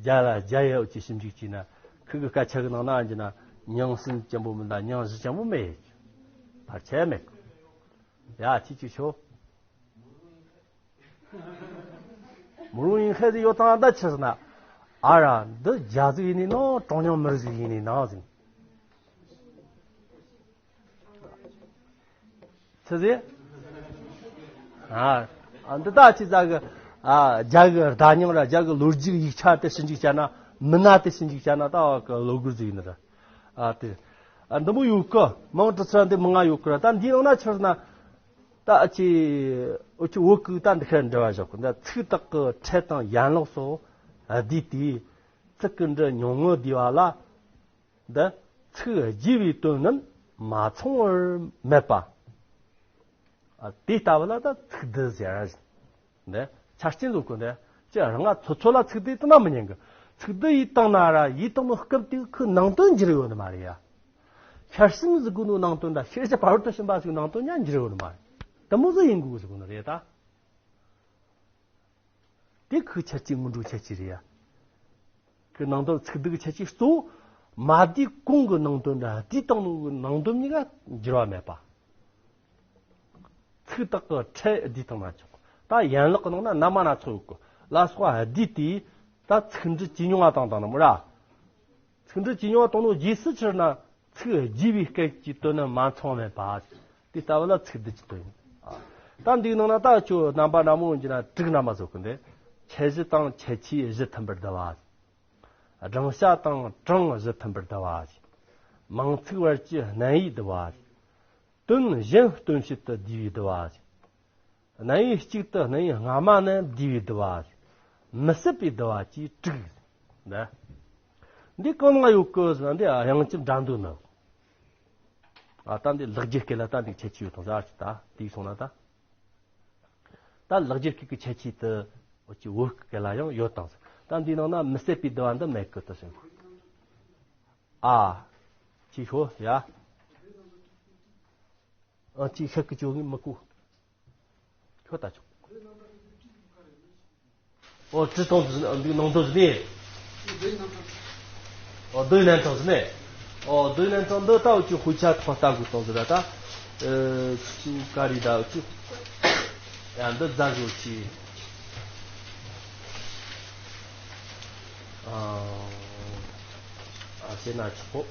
རྒྱ་ལ་རྒྱ་ཡ་འུ་ཆོ་ཞིབ་འཇུག་བྱས་ན་ཁི་གི་སྐད་ཆ་གི་ནང་ན་འཇི་ན་མྱིང་སྲིན་ཅན་པོ་མིན་ད་མྱིང་གཞི་ཅན་པོ་མེད། བར་ཆད་མེད། ཡ་ཅི་ཅིག་ཤོད། མུ་རུང་ཡིན་ཁ་ཟིག་ཡོད་དང་ད་ཆི་ཟེར་ན། ཨ་ར་འདི་རྒྱ་ཟིག་ཡིན་ནི་ནོ་གྲངས་ཉུང་མི་རིགས་ཟིག་ཡིན་ནི་ནང་ཟིག་ཆི་ཟིག་ཨ། ཨ་འདི་ད་ཆི་ཟ་གི། ཨ། རྒྱ་གི་བརྡ་རྙིང་ར་རྒྱ་གི་ལོ་རྒྱུས་ཡིག་ཆ་དེ་ཞིབ་འཇུག་བྱས་ན་མི་སྣ་དེ་ཞིབ་འཇུག་བྱས་ན་ད་བ་གི་ལོ་རྒོད་ཟིག་ཡིན་ནི་ར། ཨ་དེ། ཨ་འདི་མོ་ཡོད་གི་མང་དྲགས་ཚ་འདི་མི་ང་ཡོད་གི་ར། ད་འདི་ཡང་ན་ཆི་ཟེར་ན། ད་ཨ་ཅེ། འུ་ཆོ་བོད་ཀྱི་ད་འདི་ཁ་འབྲེལ་བ་བཞག་གི་འདི་ཚིག་དག་གི་ཕྲད་དང་ཡན་ལག་སོགས་བསྡུས་ཏེ། ཚིག་གི་འབྲུ་ཉུང་ངུ་བསྡུས་པ་ལ། འདི་ཚིག་རྒྱས་པའི་དོན་རྣམས་མ་ཚང་བར་སྨྲས་པ། ཨ་དེ་ལྟ་བུ་ལ་ད་ཚིག་བསྡུ་ཟེར། འདི་ཆ་རྐྱེན་བཟོ་དགོས་འདི། ཅི་རང་ང་ཚོ་ཚོ་ལ་ཚིག་བསྡུ་དེ་ན་མི་ཉན་གི། ཚིག་བསྡུ་ཡིས་བཏང་ན་ར་ཡིས་བཏང་ནོ་སྐབས་དེ་ཁོའི་ནང་དོན་འགྱུར་ཡོད་ནི་མ་རེད་ཡ། ཆར་ཟིམ་ཟིག་དགོས་ནོ་ནང་དོན་འདྲ་ཤེས་བྱ་བར་དུ་ཕྱིན་པ་ཟིག་ནང་དོན་ཉན་འགྱུར་ཡོད་ནི་མ་རེད། དེ་མོ་ཟིག་ཡིན་དགོས་ཟིག་དགོས་ནི་རེད་ད། དེ་ཁོའི་ཁྱད་ཆོས་སྔོན་འགྲོའི་ཁྱད་ཆོས་རེད་ཡ། ཁོའི་ནང་དོན་ཚིག་བསྡུ་གི་ཁྱད་ཆོས་གཙོ་བོ་མ་བསྡུས་གོང་གི་ནང་དོན་འདྲ་བསྡུས་བཏང་ནོ་གི་ནང་དོན་གཉིས་ཀ་འགྱུར་བ་མེད་པ། ཚིག་དག་གི་ཕྲད་བསྡུས་བཏང་ན་ཆོག་ད་ཡན་ལག་གི་ནང་ན་རྣམ་པ་སྣ་ཚོགས་ཡོད་གི་ལ་སོགས་བསྡུས་ཏེ། ད་ཚིག་འབྲུ་ཇེ་ཉུང་བ་བཏང་བཏང་ནི་མོ་ར། ཚིག་འབྲུ་ཇེ་ཉུང་བ་བཏང་ནོ་རྗེས་སུ་ཕྱིར་ན་ཚིག་རྒྱས་པའི་སྐད་ཀྱི་དོན་ནི་མ་ཚང་མེད་པ། དེ་ལྟ་བུ་ལ་ཚིག་བསྡུ་གི་དོན་ཡིན། ད་འདིའི་ནང་ན་ད་ཁྱོད་རྣམ་པ་སྣ་མོ་ཡིན་གྱི་ན་དྲུག་རྣམ་པ་བཟོ་གི་འདི། ཁྱད་གཞི་དང་ཁྱད་ཆོས་གཞི་མཐུན་པར་བསྡུ་བ། སྦྲང་བྱ་དང་གྲངས་གཞི་མཐུན་པར་བསྡུ་བ། མིང་ཚིག་བར་གྱི་རྣམ་དབྱེ་བསྡུ་བ། དོན་གཞན་སྟོན་བྱེད་དུ་བསྡུས་པའི་བསྡུ་བ། རྣམ་དབྱེ་གཅིག་ཏུ་རྣམ་དབྱེ་སྔ་མ་རྣམས་བསྡུས་པའི་བསྡུ་བ། མི་ཟད་པའི་བསྡུ་བ་བཅས་དྲུག་ན། འདི་གང་ན་ཡོད་གི་ཟེར་ན་འདི་དབྱངས་ཅན་དགྲ་འདུལ་ནི། ཨ་ད་འདི་ལེགས་སྦྱར་སྐད་ལ་ད་འདི་ཁྱད་ཆོས་ཡོད་དང་ཟེར་ཨ་ཅིག་ད་དེ་སོང་ན་ད། ད་ལེགས་སྦྱར་སྐད་ཀྱི་ཁྱད་ཆོས་དེ་འུ་ཅི་བོད་སྐད་ལ་ཡང་ཡོད་དང་ཟེར། ད་འདིའི་ནང་ན་མི་ཟད་པའི་བསྡུ་བ་འདི་མེད་གི་དེ་ཟེར། ཨ། ཅི་ཤོ་ཡ། ཨ་ཅི་ཤེས་ཀི་ཅོ་ངི་མི་ཀུ། ཁྱོད་ད་ཆོག་ཨོ་ཙི་ཏོང་ཙི་འདི་ནང་དོ་ཟི་ནི། ཨོ་དོ་ནན་ཏོང་ཟི་ནི། ཨོ་དོ་ནན་ཏོང་འདི་ལྟ་བུ་ཅི་ཧུ་ཆ་ཐོག་ལྟ་དགོས་ཏོང་ཟི་ད་ད། ཨེ་ཅུ་ཀ་རི་ད་ཅུ། ཡ་འདི་རྫ་གོ་ཅི། ཨ། ཨ་ཟེར་ན་ཆོག་གོ།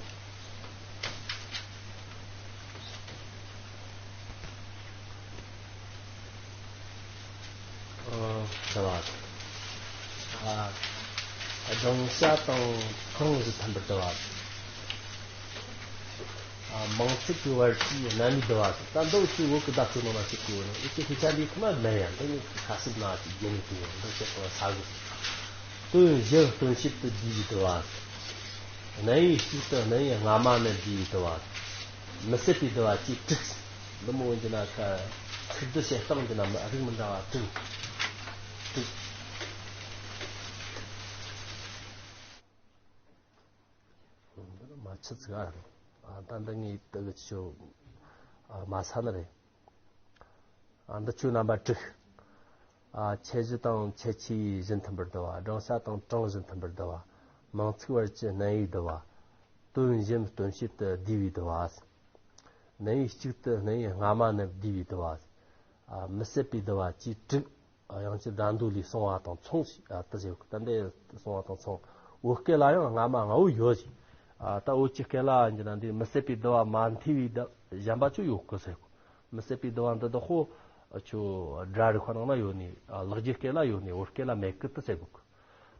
ཨ་ཟེར་བ། ཨ། སྦྲང་བྱ་དང་གྲངས་གཞི་མཐུན་པར་བསྡུ་བ། ཨ། མིང་ཚིག་གི་བར་གྱི་རྣམ་དབྱེ་བསྡུ་བ། ད་འདི་ཅིག་བོད་ཀྱི་བརྡ་སྤྲོད་ནང་ན་ཅིག་གོ་ནི་ཨེ་ཅིག་ཤེས་བྱ་འདི་ཁོ་ན་མེད་ཡ། འདི་ནི་ཁ་གསབ་ན་ཅིག་རྒྱན་ནི་དེ་འདི་བྱེད་པ་ས་གི། དོན་གཞན་སྟོན་བྱེད་དུ་བསྡུས་པའི་བསྡུ་བ། རྣམ་དབྱེ་གཅིག་ཏུ་རྣམ་དབྱེ་སྔ་མ་རྣམས་བསྡུས་པའི་བསྡུ་བ། མི་ཟད་པའི་བསྡུ་བ་བཅས་དྲུག་འདི་མོ་འདི་ན་ཁ་ཚིག་བསྡུ་བྱེད་སྟངས་འདི་ན་མི་རིགས་མི་འདྲ་བ་དྲུག་དྲུག་འདི་ནི་མ་ཆི་ཚིག་ཨ་རེད། ཨ་ད་འདི་ངས་དེ་གི་ཆོ་ཨ་མ་ས་ནི་རེད། ཨ་འདི་ཆོ་རྣམ་པ་དྲུག་ཨ་ཁྱད་གཞི་དང་ཁྱད་ཆོས་གཞི་མཐུན་པར་བསྡུ་བ། སྦྲང་བྱ་དང་གྲངས་གཞི་མཐུན་པར་བསྡུ་བ། མིང་ཚིག་བར་གྱི་སྣང་བའི་བསྡུ་བ། དོན་གཞན་སྟོན་བྱེད་དུ་བསྡུས་པའི་བསྡུ་བ། སྣང་བའི་གཅིག་ཏུ་སྣང་བའི་སྔ་མ་རྣམས་བསྡུས་པའི་བསྡུ་བ། ཨ། མི་ཟད་པའི་བསྡུ་བ་བཅས་དྲུག་ཨ། དབྱངས་ཅན་སྒྲ་མདོ་ལས་གསུངས་པ་དང་མཚུངས་ཤིག་ཨ། དེ་ཟེར་གི། ད་འདི་གསུངས་པ་དང་མཚུངས། བོད་སྐད་ལ་ཡང་སྔ་མ་ལྔ་བོ་ཡོད་ཅིག་ཨ། ད་བོད་ཀྱི་སྐད་ལ་ཡིན་གྱི་ན་འདི་མི་ཟད་པའི་བསྡུ་བ་མ་མཐུད་པའི་བསྡུ་གཞན་པ་ཅིག་ཡོད་གི་ཟེར་གི། མི་ཟད་པའི་བསྡུ་བ་འདི་དག་ཁོ་ཆོ་སྒྲ་རིག་པ་ནང་ན་ཡོད་ནི། ཨ། ལེགས་སྦྱར་སྐད་ལ་ཡོད་ནི། བོད་སྐད་ལ་མེད་གི་དེ་ཟེར་གི།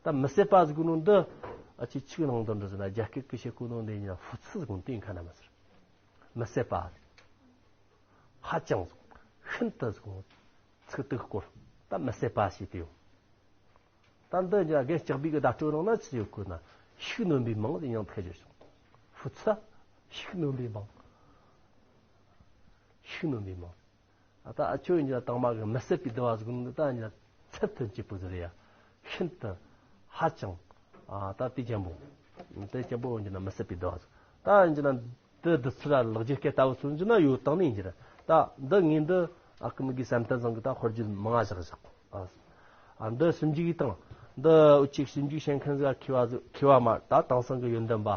ད་མི་ཟད་པ་ཟེར་གོ་ནོ་འདི་ཨ་ཅི་ཆིག་ནང་དོན་འདྲ་ཟེར་ན། རྒྱ་སྐད་ཀྱི་བཤད་གོ་ནོ་འདི་ཡིན་ན་ཧྥུ་ཚི་ཟེར་གོ་ནོ་དེ་ཡིན་ཁ་ན་མ་ཟེར། མི་ཟད་པ། ཧ་ཅང་ཟེར་གོ། ཤིན་ཏུ་ཟེར་གོ། ཚིག་དེ་སྐོར། ད་མི་ཟད་པ་ཞེས་དེ་ཡོད། ད་འདི་ཡང་རྒན་ལྕགས་སྦིས་ཀྱི་བརྡ་སྤྲོད་ནང་ན་ཅི་ཡོད་གོ་ན། ཤུགས་སྣོན་པའི་མིང་དེ་ཡང་ཐལ་བྱེད་བྱུང་། ཧྥུ་ཚི། ཤུགས་སྣོན་པའི་མིང་། ཤུགས་སྣོན་པའི་མིང་། ཨ། ད་ཨ་ཆོས་ཡིན་གྱི་ན་དང་མ་གི་མི་ཟད་པའི་བསྡུ་བ་ཟེར་གོ་ནོ་འདི་ད་ཡིན་ན་ཚད་མཐུན་གྱི་པོ་ཟེར་ཡ། ཤིན་ཏུ། ཧ་ཅང་། ཨ། ད་དེ་ཅན་པོ། དེ་ཅན་པོ་ཡིན་གྱི་ན་མི་ཟད་པའི་བསྡུ་བ་ཟེར། ད་ཡིན་གྱི་ན་འདི་བསྡུ་ཚུལ་ལ་ལེགས་སྦྱར་སྐད་ལྟ་བུ་ཚུལ་ཡིན་གྱི་ན་ཡོད་དང་ནི་ཡིན་གྱི་རེད། ད་འདི་ངས་འདི་ཨ་ཀི་མི་གི་བསམ་གཏན་བཟང་གི་ད་དཔེར་བརྗོད་མང་ང་བཞག་བཞག་ཨ། ཨ། འདི་ཞིབ་འཇུག་གི་སྟེང་། འདི་འུ་ཅག་ཞིབ་འཇུག་བྱེད་མཁན་ཟིག་མཁས་པ་ཟིག་མཁས་པ་མ། ད་དེང་སང་གི་ཡོན་ཏན་པ།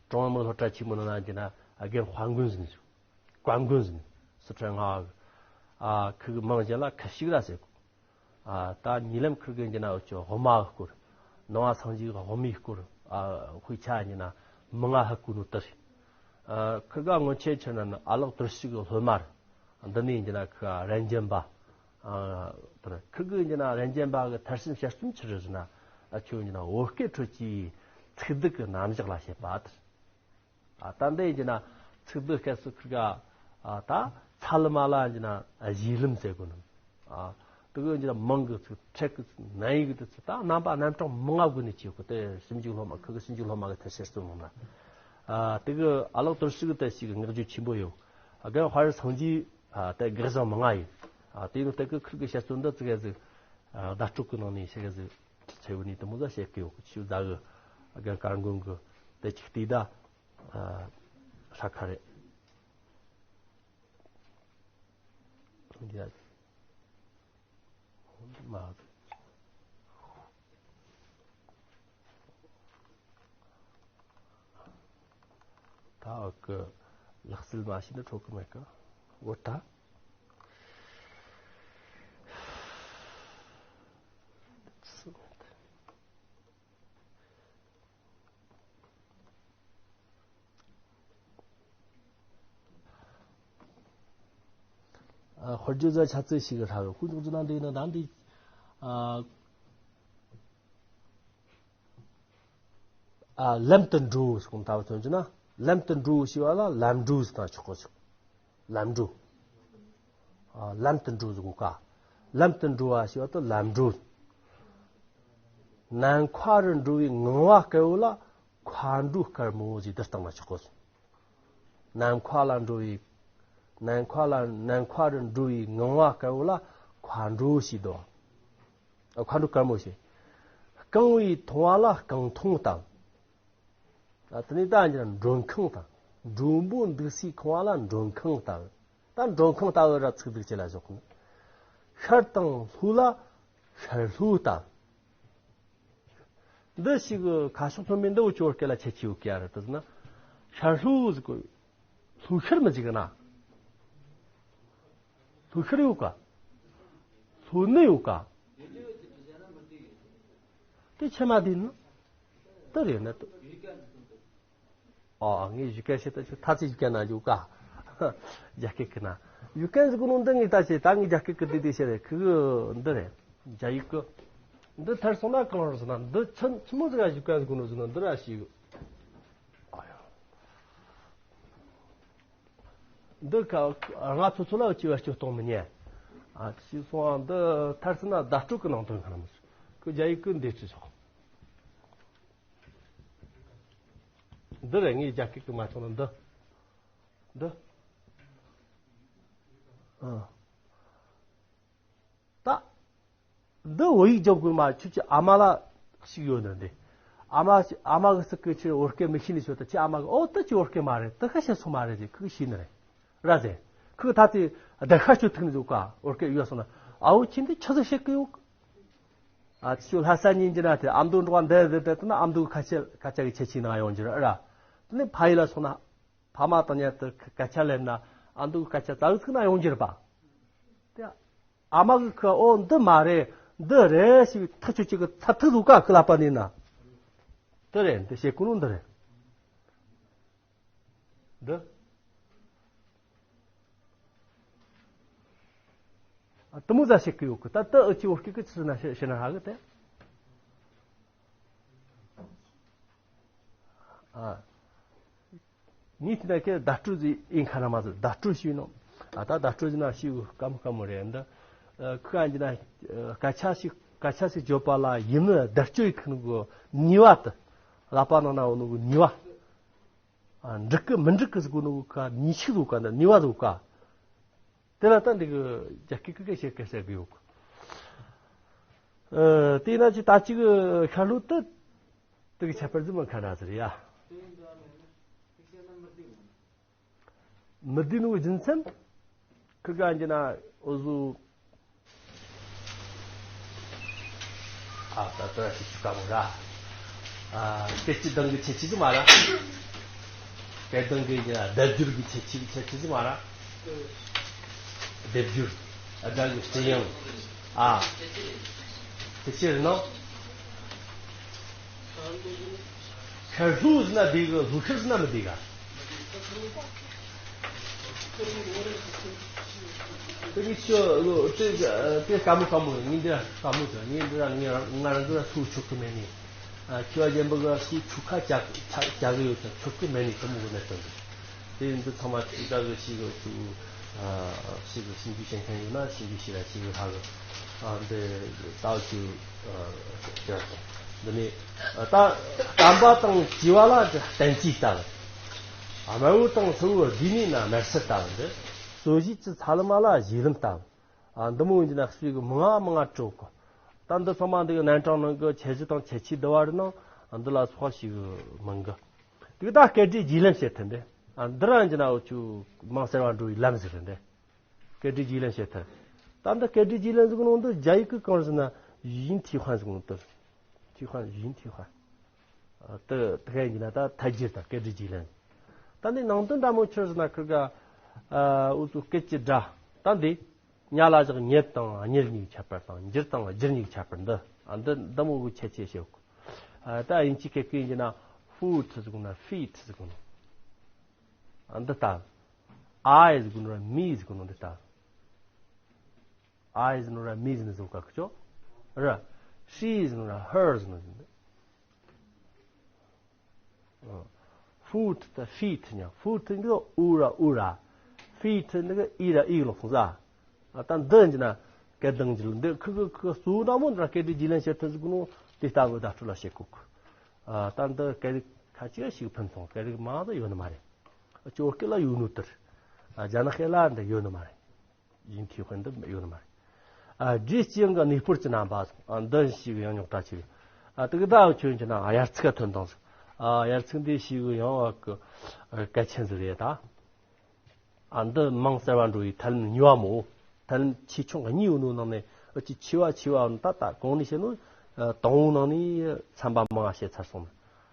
ཀྲུང་དབྱང་མི་སློབ་གྲྭ་ཆེན་མོ་ནང་ན་ཡིན་གྱི་ན་རྒན་དཔལ་མགོན་ཟེར་ནི་ཟིག་བཀའ་མགོན་ཟེར་ནི། སི་ཁྲོན་ལྔ་པ་གི། ཨ། ཁི་གི་མིང་གཞན་ལ་ཁི་ཤིག་ར་ཟེར་གོ། ཨ། ད་ཉེ་ལམ་ཁིར་གི་ཡིན་གྱི་ན་འུ་ཅོ་དབུ་མ་གི་སྐོར། ནང་པ་སངས་རྒྱས་ཀྱི་དབུ་མའི་སྐོར། ཨ། དཔེ་ཆ་ཡིན་གྱི་ན་མང་ང་ཧ་གོ་ནོ་དེ་རེད། ཨ། ཁིར་ག་སྔོན་ཆད་ཁྱེར་ན་ནི་ཨ་ལགས་དོར་ཞི་གི་སློབ་མ་རེད། འདི་ནས་ཡིན་གྱི་ན་ཁི་རན་ཇན་པ། ཨ། དེ་རེད། ཁིར་གི་ཡིན་གྱི་ན་རན་ཇན་པ་གི་མཐར་ཕྱིན་དཔྱད་རྩོམ་ཆི་རེད་ཟེར་ན། ཨ། ཁྱོད་ཡིན་གྱི་ན་བོད་སྐད་ཁྲོད་ཀྱི་ཚིག་སྡུད་ཀྱི་རྣམ་གཞག་ལ་བཤད་པ་དེ་རེད། ཨ། ད་འདི་ཡིན་གྱི་ན་ཚིག་སྡུད་སྐབས་སུ་ཁིར་ག་ཨ། ད་ཚ་ལུ་མ་ལ་ཡིན་གྱི་ན་གཞི་ལུམ་ཟེར་གོ་ནི། ཨ། དེ་གི་ཡིན་གྱི་ན་མིང་གི་ཚིག་ཕྲད་གི་ཚིག་རྣམ་དབྱེ་གི་དེ་ཚིག་ད་རྣམ་པ་རྣམ་གྲངས་མང་ང་བགོས་ནས་བྱས་གོ། དེ་ཞིབ་འཇུག་སློབ་མ། ཁིར་གི་ཞིབ་འཇུག་སློབ་མ་གི་མཐར་ཕྱིན་དཔྱད་རྩོམ་ནང་ན། ཨ། དེ་གི་ཨ་ལགས་དོར་ཞི་གི་དེ་ཞིག་གི་བསྔགས་བརྗོད་ཆེན་པོ་ཡོད། ཨ། རྒན་དཔའ་རིས་སངས་རྒྱས། ཨ། དེ་དགག་བྱ་མང་ང་ཡོད། ཨ། དེ་ནི་དེ་གི་ཁིར་གི་དཔྱད་རྩོམ་འདི་ཙི་གེ་ཟིག་ཨ། བརྡ་སྤྲོད་གི་ནང་ནས་ཞེ་གེ་ཟིག་ཚེ་བོ་ནས་དེ་མོ་ཟིག་བཤད་གི་ཡོད་གི། ཆུ་ཟ་གི་རྒན་དཀར་མགོན་གི་དེ་ཅིག་བལྟས་ད། ཨ། ཧྲ་ཁ་རེད། འདི་ཡ། མ། ད་འུ་གི་ལག་རྩལ་མ་ཤེས་ན་འཕྲོད་གི་མེད་གི། འོ་ད། ཨ། དཔེར་བརྗོད་ཟ་ཆ་ཚད་ཞིག་རག་གི། ཁོ་ཚོ་ཚོ་ནང་འདི་ཡིན་ན་ད་འདི། ཨ། ཨ། ལམ་དུ་འགྲོ་ཟེར་གོ་ནོ་ལྟ་བུ་ཐོན་རྒྱུ་ན། ལམ་དུ་འགྲོ་ཞེས་པ་ལ་ལམ་འགྲོ་ཟེར་ན་ཆོག་གོ་ཟེར། ལམ་འགྲོ། ཨ། ལམ་དུ་འགྲོ་ཟེར་གོ་ཀ། ལམ་དུ་འགྲོ་བ་ཞེས་པ་དེ་ལམ་འགྲོ། ནམ་མཁའ་རུ་འགྲོ་བའི་ངང་པ་དཀར་པོ་ལ་མཁའ་འགྲོ་དཀར་མོ་ཞེས་འདི་བཏགས་ན་ཆོག་གོ་ཟེར། ནམ་མཁའ་ལ་འགྲོ་བའི། ནམ་མཁའ་ལ། ནམ་མཁའ་རུ་འགྲོ་བའི་ངང་པ་དཀར་པོ་ལ་མཁའ་འགྲོ་ཞེས་འདོགས། ཨ། མཁའ་འགྲོ་དཀར་མོ་ཞེས། རྐང་པའི་མཐོངས་པ་ལ་རྐང་མཐོངས་ལྟ་བུ། ཨ། དེ་ནས་ད་འདི་ན་མགྲོན་ཁང་དང་། མགྲོན་པོ་འདུག་སའི་ཁང་བ་ལ་མགྲོན་ཁང་ལྟ་བུ། ད་མགྲོན་ཁང་ལྟ་བུ་ར་ཚིག་སྡུད་བྱེད་ལ་བཞག་གི། ཤར་དང་ལྷོ་ལ་ཤར་ལྷོ་ལྟ་བུ། འདི་ཞིག་གི་ཁ་ཕྱོགས་མཚོན་པའི་འདི་འུ་ཅོ་བོད་སྐད་ལ་ཁྱད་ཆོས་ཡོད་ཀྱི་ཡ་རེད། དེ་ཟེར་ན། ཤར་ལྷོ་ཟེར་གོ། ལྷོ་ཤར་མི་ཟེར་གི་ན། ལྷོ་ཤར་ཡོད་ཀ། ལྷོ་ནུབ་ཡོད་ཀ། དེ་ཕྱི་མ་དེ་ནི། དེ་རེད་ན་དེ། ཨ། ངས་གཞུག་ག་བཤད་ད་ཆོག་ཐ་ཚིག་གཞུག་ག་ན་འཇུག་ག། རྒྱ་སྐད་ཀྱི་ན། གཞུག་ག་ཟེར་གོ་ནོ་འདི་ངས་ད་བཤད་ད། ངས་རྒྱ་སྐད་ཀྱི་འདི་འདི་བཤད་རེད། ཁི་གི་འདི་རེད། རྒྱ་ཡིག་གི། འདི་ཐར་སོང་ན་གང་རུང་ཟེར་ན། འདི་ཆི་ཆི་མོ་ཟིག་ག་གཞུག་ག་ཟེར་གོ་ནོ་ཟེར་ན་འདི་ར་ཞིག་ཨ་ཡ། འདི་ཁ་ང་ཚོ་ཚོ་ལ་སྐྱེ་བ་སྐྱོ་གཏོང་མི་ཉན། ཨ། ཅི་སོང་ཨ། འདི་ཐར་སོང་ན་བརྡ་སྤྲོད་ཀྱི་ནང་དོན་གང་མི་ཟེར། ཁི་རྒྱ་ཡིག་གི་འདི་ཅི་ཆོག་འདི་རེད། ངས་རྒྱ་སྐད་ཀྱི་མ་བྱུང་ན་འདི། འདི། ཨ། ད། འདི་བོད་ཡིག་སྦྱོང་དགོས་མ། ཁྱོད་ཀྱི་ཨ་མ་ལ་ཞིག་ཡོད་ནི་འདི། ཨ་མ། ཨ་མ་གི་སྲིད་གི་ཁྱོད་བོད་སྐད་མི་ཤེས་ནི་ཤོད་ད། ཁྱོད་ཨ་མ་གི་ཨོ་ད་ཁྱོད་བོད་སྐད་མ་རེད། ད་ཁ་བཤད་སོང་མ་རེད་ཟེར། ཁི་གི་ཤེས་ནི་རེད། ར་ཟེར། ཁི་གི་ད་དེ་བདག་ཤ་སྤྱོད་ཐུག་ནི་འདུག་ག་བོད་སྐད་ཡོད་སོང་ན། ཨ་བོ་ཁྱེད་འདི་ཆི་ཟིག་བཤད་གི་ཡོད། ཨ་ཁྱོད་ལྷ་ས་ཉིན་གྱི་ན་དེ་ཨ་མདོ་འགྲོ་བ་འདི་ཟེར་དེ་ན་ཨ་མདོ་གི་སྐད་ཆ་སྐད་ཆ་གི་ཁྱད་ཆོས་ན་ཡོང་རྒྱུ་རེད་ར། དེ་ནས་ཕ་ཡུལ་ལ་སོང་ན་ཕ་མ་དང་མཉམ་དུ་སྐད་ཆ་ལེན་ན་ཨ་མདོ་གི་སྐད་ཆ་རྩ་བའི་ཚིག་ན་ཡོང་རྒྱུ་རེད་པ། དེ་ཨ་མ་གི་ཁ་འོ་འདི་མ་རེད། འདི་རེད་ཞེས་ཐག་ཆོད་ཅིག་གི་ཚ་ཐུག་འདུག་ག་ཁི་ལ་པ་ནི་ན། འདི་རེད། འདི་བྱེད་ཀུན་འདི་རེད། འདི། ཨ་དུ་མོ་ཟ་ཞིག་གི་ཡོད་གི་ད་ལྟ་ཨུ་ཅི་བོ་སྐྱིད་གི་ཚུལ་ན་ཤེ་ཤེ་ན་ཧ་གི་དེ། ཨ། ངས་དེ་ན་ཁྱེད་བརྡ་སྤྲོད་ཟིག་ཡིན་ཁ་ན་མ་ཟིག་བརྡ་སྤྲོད་ཞུས་ནོ། ཨ་ད་བརྡ་སྤྲོད་ཟིག་ན་ཞུས་གི་སྐམ་སྐམ་མོ་རེད་འདི། ཁུ་ཨ་འདི་ན་སྐད་ཆ་ཞིག་སྐད་ཆ་ཞིག་བརྗོད་པ་ལ་ཡིན་ནི་བརྡ་སྤྲོད་ཡིན་ཁུ་ནུ་གི་ནུས་པ་དེ། ལ་པ་ནང་ན་འོ་ནུ་གི་ནུས་པ། ཨ་འགྲིག་གི་མི་འགྲིག་གི་ཟེར་གོ་ནོ་གི་ཁ་ནུས་ཤུགས་ཟེར་ག་འདི་ནུས་པ་ཟེར་ག་དེ་ལ་ད་འདི་གི་རྒྱ་སྐད་ཀི་ཀི་བཤད་ཀི་བཤད་གི་ཡོད་གི། ཨ་དེ་ན་ཅི་ད་ཅི་གི་ཤར་ལྷོ་དུ་དེ་གི་ཁྱད་པར་ཟིག་མི་ཁ་ན་ཟེར་ཡ། མི་བདེ་ནོ་གི་རྒྱུ་མཚན། ཁི་ག་འཇི་ན་འུ་ཟུ། ཨ་ད་ད་ཤི་ཆུ་ཀ་མོ་ར། ཨ་སྐད་ཅིག་གདང་གི་ཆེ་ཆེ་ཟིག་མ་ར། སྐད་གདང་གི་འཇི་ན་སྡེབ་སྦྱོར་གི་ཆེ་ཆེ་ཆེ་ཆེ་ཟིག་མ་ར། སྡེབ་སྦྱོར། ཨ་སྒྲ་གི་སྤྱི་ཡང་། ཨ་དེ་ཕྱིར་ནང་། ཁར་ལྷུ་ཟིན་ན་བདེ་གི་ལྷུ་ཁར་ཟིན་ན་མི་བདེ་ག་དེ་ནི་ཁྱོད་ལོ་དེ་དེ་དཀའ་མོ་དཀའ་མོ་ངས་འདི་དཀའ་མོ་དང་ངས་འདི་ར་ངས་ང་རང་གི་སུ་ཆོག་གི་མེད་ནི། ཁྱོད་རྒན་པ་གི་སུ་ཆུ་ཁ་ཅག་ཅག་གི་ཡོད་ཀྱང་ཆོག་གི་མེད་ནི་དེ་མོ་གི་གནད་དོན་འདུག་དེ་འདི་ཚང་མ་ཅིག་ད་གི་ཞིག་གི་ཅུ་ཞིག་གི་ཞིབ་འཇུག་བྱེད་མཁན་ཡོད་ན་ཞིབ་འཇུག་བྱེད་ལ་ཞིག་གི་ཧ་གི་འདི་ད་ཅུ་ཅི་ར་དང་འདི་ནི་ད་དམ་པ་དང་བཅས་པ་ལ་བསྟན་བཅོས་ལྟ་བུ། དམར་པོ་དང་སེར་པོ་བསྡུས་ནས་ན་དམར་སེར་ལྟ་བུ་འདི། སོ་བཞི་བཅུ་ཚ་ལམ་ལ་བཞེས་ལམ་ལྟ་བུ། ཨ་འདི་མོ་ཡིན་གྱི་ན་སུས་གི་མང་ང་མང་ང་སྤྲོད་གོ་ད་འདི་ཚང་མ་འདི་གི་རྣམ་གྲངས་ནང་གི་ཁྱད་གཞི་དང་ཁྱད་ཆོས་འདི་བ་རེད་ནང་འདི་ལ་སོགས་ཤིག་མང་གི་དེ་གི་ད་སྐད་སྒྲའི་བརྗེ་ལེན་བྱེད་ཐུབ་འདི། ཨ་འདི་རང་གྱི་ན་འུ་ཆུ་མང་སེར་བ་འགྲོ་བའི་ལམ་ཟེར་རེད་འདི། སྐད་སྒྲའི་བརྗེ་ལེན་བྱེད་ཐུབ། ད་འདི་སྐད་སྒྲའི་བརྗེ་ལེན་ཟེར་གི་ནང་འདི་རྒྱ་ཡིག་གི་གང་ཟེར་ན་ཡིན་ཐི་ཧན་ཟེར་གི་ནང་འདི། ཐི་ཧན་ཡིན་ཐི་ཧན། དེ་དེ་ག་ཡིན་གྱི་ན་ད་ཐ་སྒྱུར་དང་སྐད་སྒྲའི་བརྗེ་ལེན། ད་འདི་ནང་དོན་འདྲ་མོ་ཆི་ཟེར་ན་ཁིར་ག་འུ་ཚོ་སྐད་ཀྱི་སྒྲ་ད་འདི། ཉ་ལ་བཞག་ཉལ་དང་གཉེར་གཉིས་ཁྱད་པར་དང་འགྱུར་དང་བསྒྱུར་གཉིས་ཁྱད་པར་འདི་འདི་འདི་མོ་གི་ཁྱད་ཆོས་བཤད་གོ་ད་དབྱིན་ཇིའི་སྐད་ཀྱི་ཡིན་གྱི་ན་ཧྥུ་ཐི་ཟེར་གོ་ན་ཧྥི་ཐི་ཟེར་གོ་ནོ། འདི་ལྟ། ཨའི་ཟེར་གོ་ནོ་ར་མི་ཟེར་གོ་ནོ་འདི་ལྟ། ཨའི་ཟེར་ནོ་ར་མི་ཟེར་ནི་ཟེར་གོ་ཁ་ཁི་ཆོ། ར། ཤི་ཟེར་ནོ་ར་ཧར་ཟེར་ནོ་ཟེར་ནི། ཧྥུ་ཐི་ད་ཧྥི་ཐི་ཉ་ཧྥུ་ཐི་འདི་གི་ཨུ་ར་ཨུ་ར། ཧྥི་ཐི་འདི་གི་ཨི་ར་ཨི་ལོག་སོང་ཟ། ད་འདི་ཡིན་གྱི་ན་སྐད་གདངས་ཀྱི་འདི་ཁི་ཁི་ཁི་གཙོ་བོ་ན་མོ་འདི་ར་སྐད་སྒྲའི་བརྗེ་ལེན་བྱེད་ཐུབ་ཟེར་གོ་ནོ་དེ་ལྟ་བུ་བརྡ་སྤྲོད་ལ་བྱེད་གོ་ཁི། ད་འདི་སྐད་རིགས་ཁ་ཅིག་ཞིག་ཕུན་སོང་སྐད་རིགས་མང་ཟིག་ཡོད་ནི་མ་རེད། ཨ་ཅོ་སྐད་ལ་ཡོད་ནོ་དེར། ཨ་རྒྱ་ནག་སྐད་ལ་འདི་ཡོད་ནི་མ་རེད། ཡིན་ཐིག་དཔོན་འདི་ཡོད་ནི་མ་རེད། ཨ་སྒྲའི་སྤྱི་ཡང་གི་གནས་སྤོར་གྱི་རྣམ་པ་སོང་ཨ་འདི་ཞིག་ཡང་རྙོག་དྲ་ཆེ་གི་ཨ་དེ་གི་ད་ཁྱོད་ཀྱི་ན་དབྱར་ཚིག་ག་ཐོན་དང་ཟིག་ཨ་དབྱར་ཚིག་འདི་ཞིག་ཡང་བ་གི་གལ་ཆེན་ཟིག་རེད་ད། ཨ་འདི་མང་གསར་བ་འགྲོ་བའི་ཐལ་མོ་ཉོ་བ་མོ། ཐལ་མོ་ཆེ་ཆུང་གཉིས་ཡོད་ནོ་ནང་ནས་ཨ་ཅི་ཆེ་བ་ཆེ་བ་ད་ལྟ་གོང་ནས་བཤད་ནོ། ཨ་དང་བོ་ནང་ནས་ཚན་པ་མང་བ་བཤད་ཚར་སོང་ན།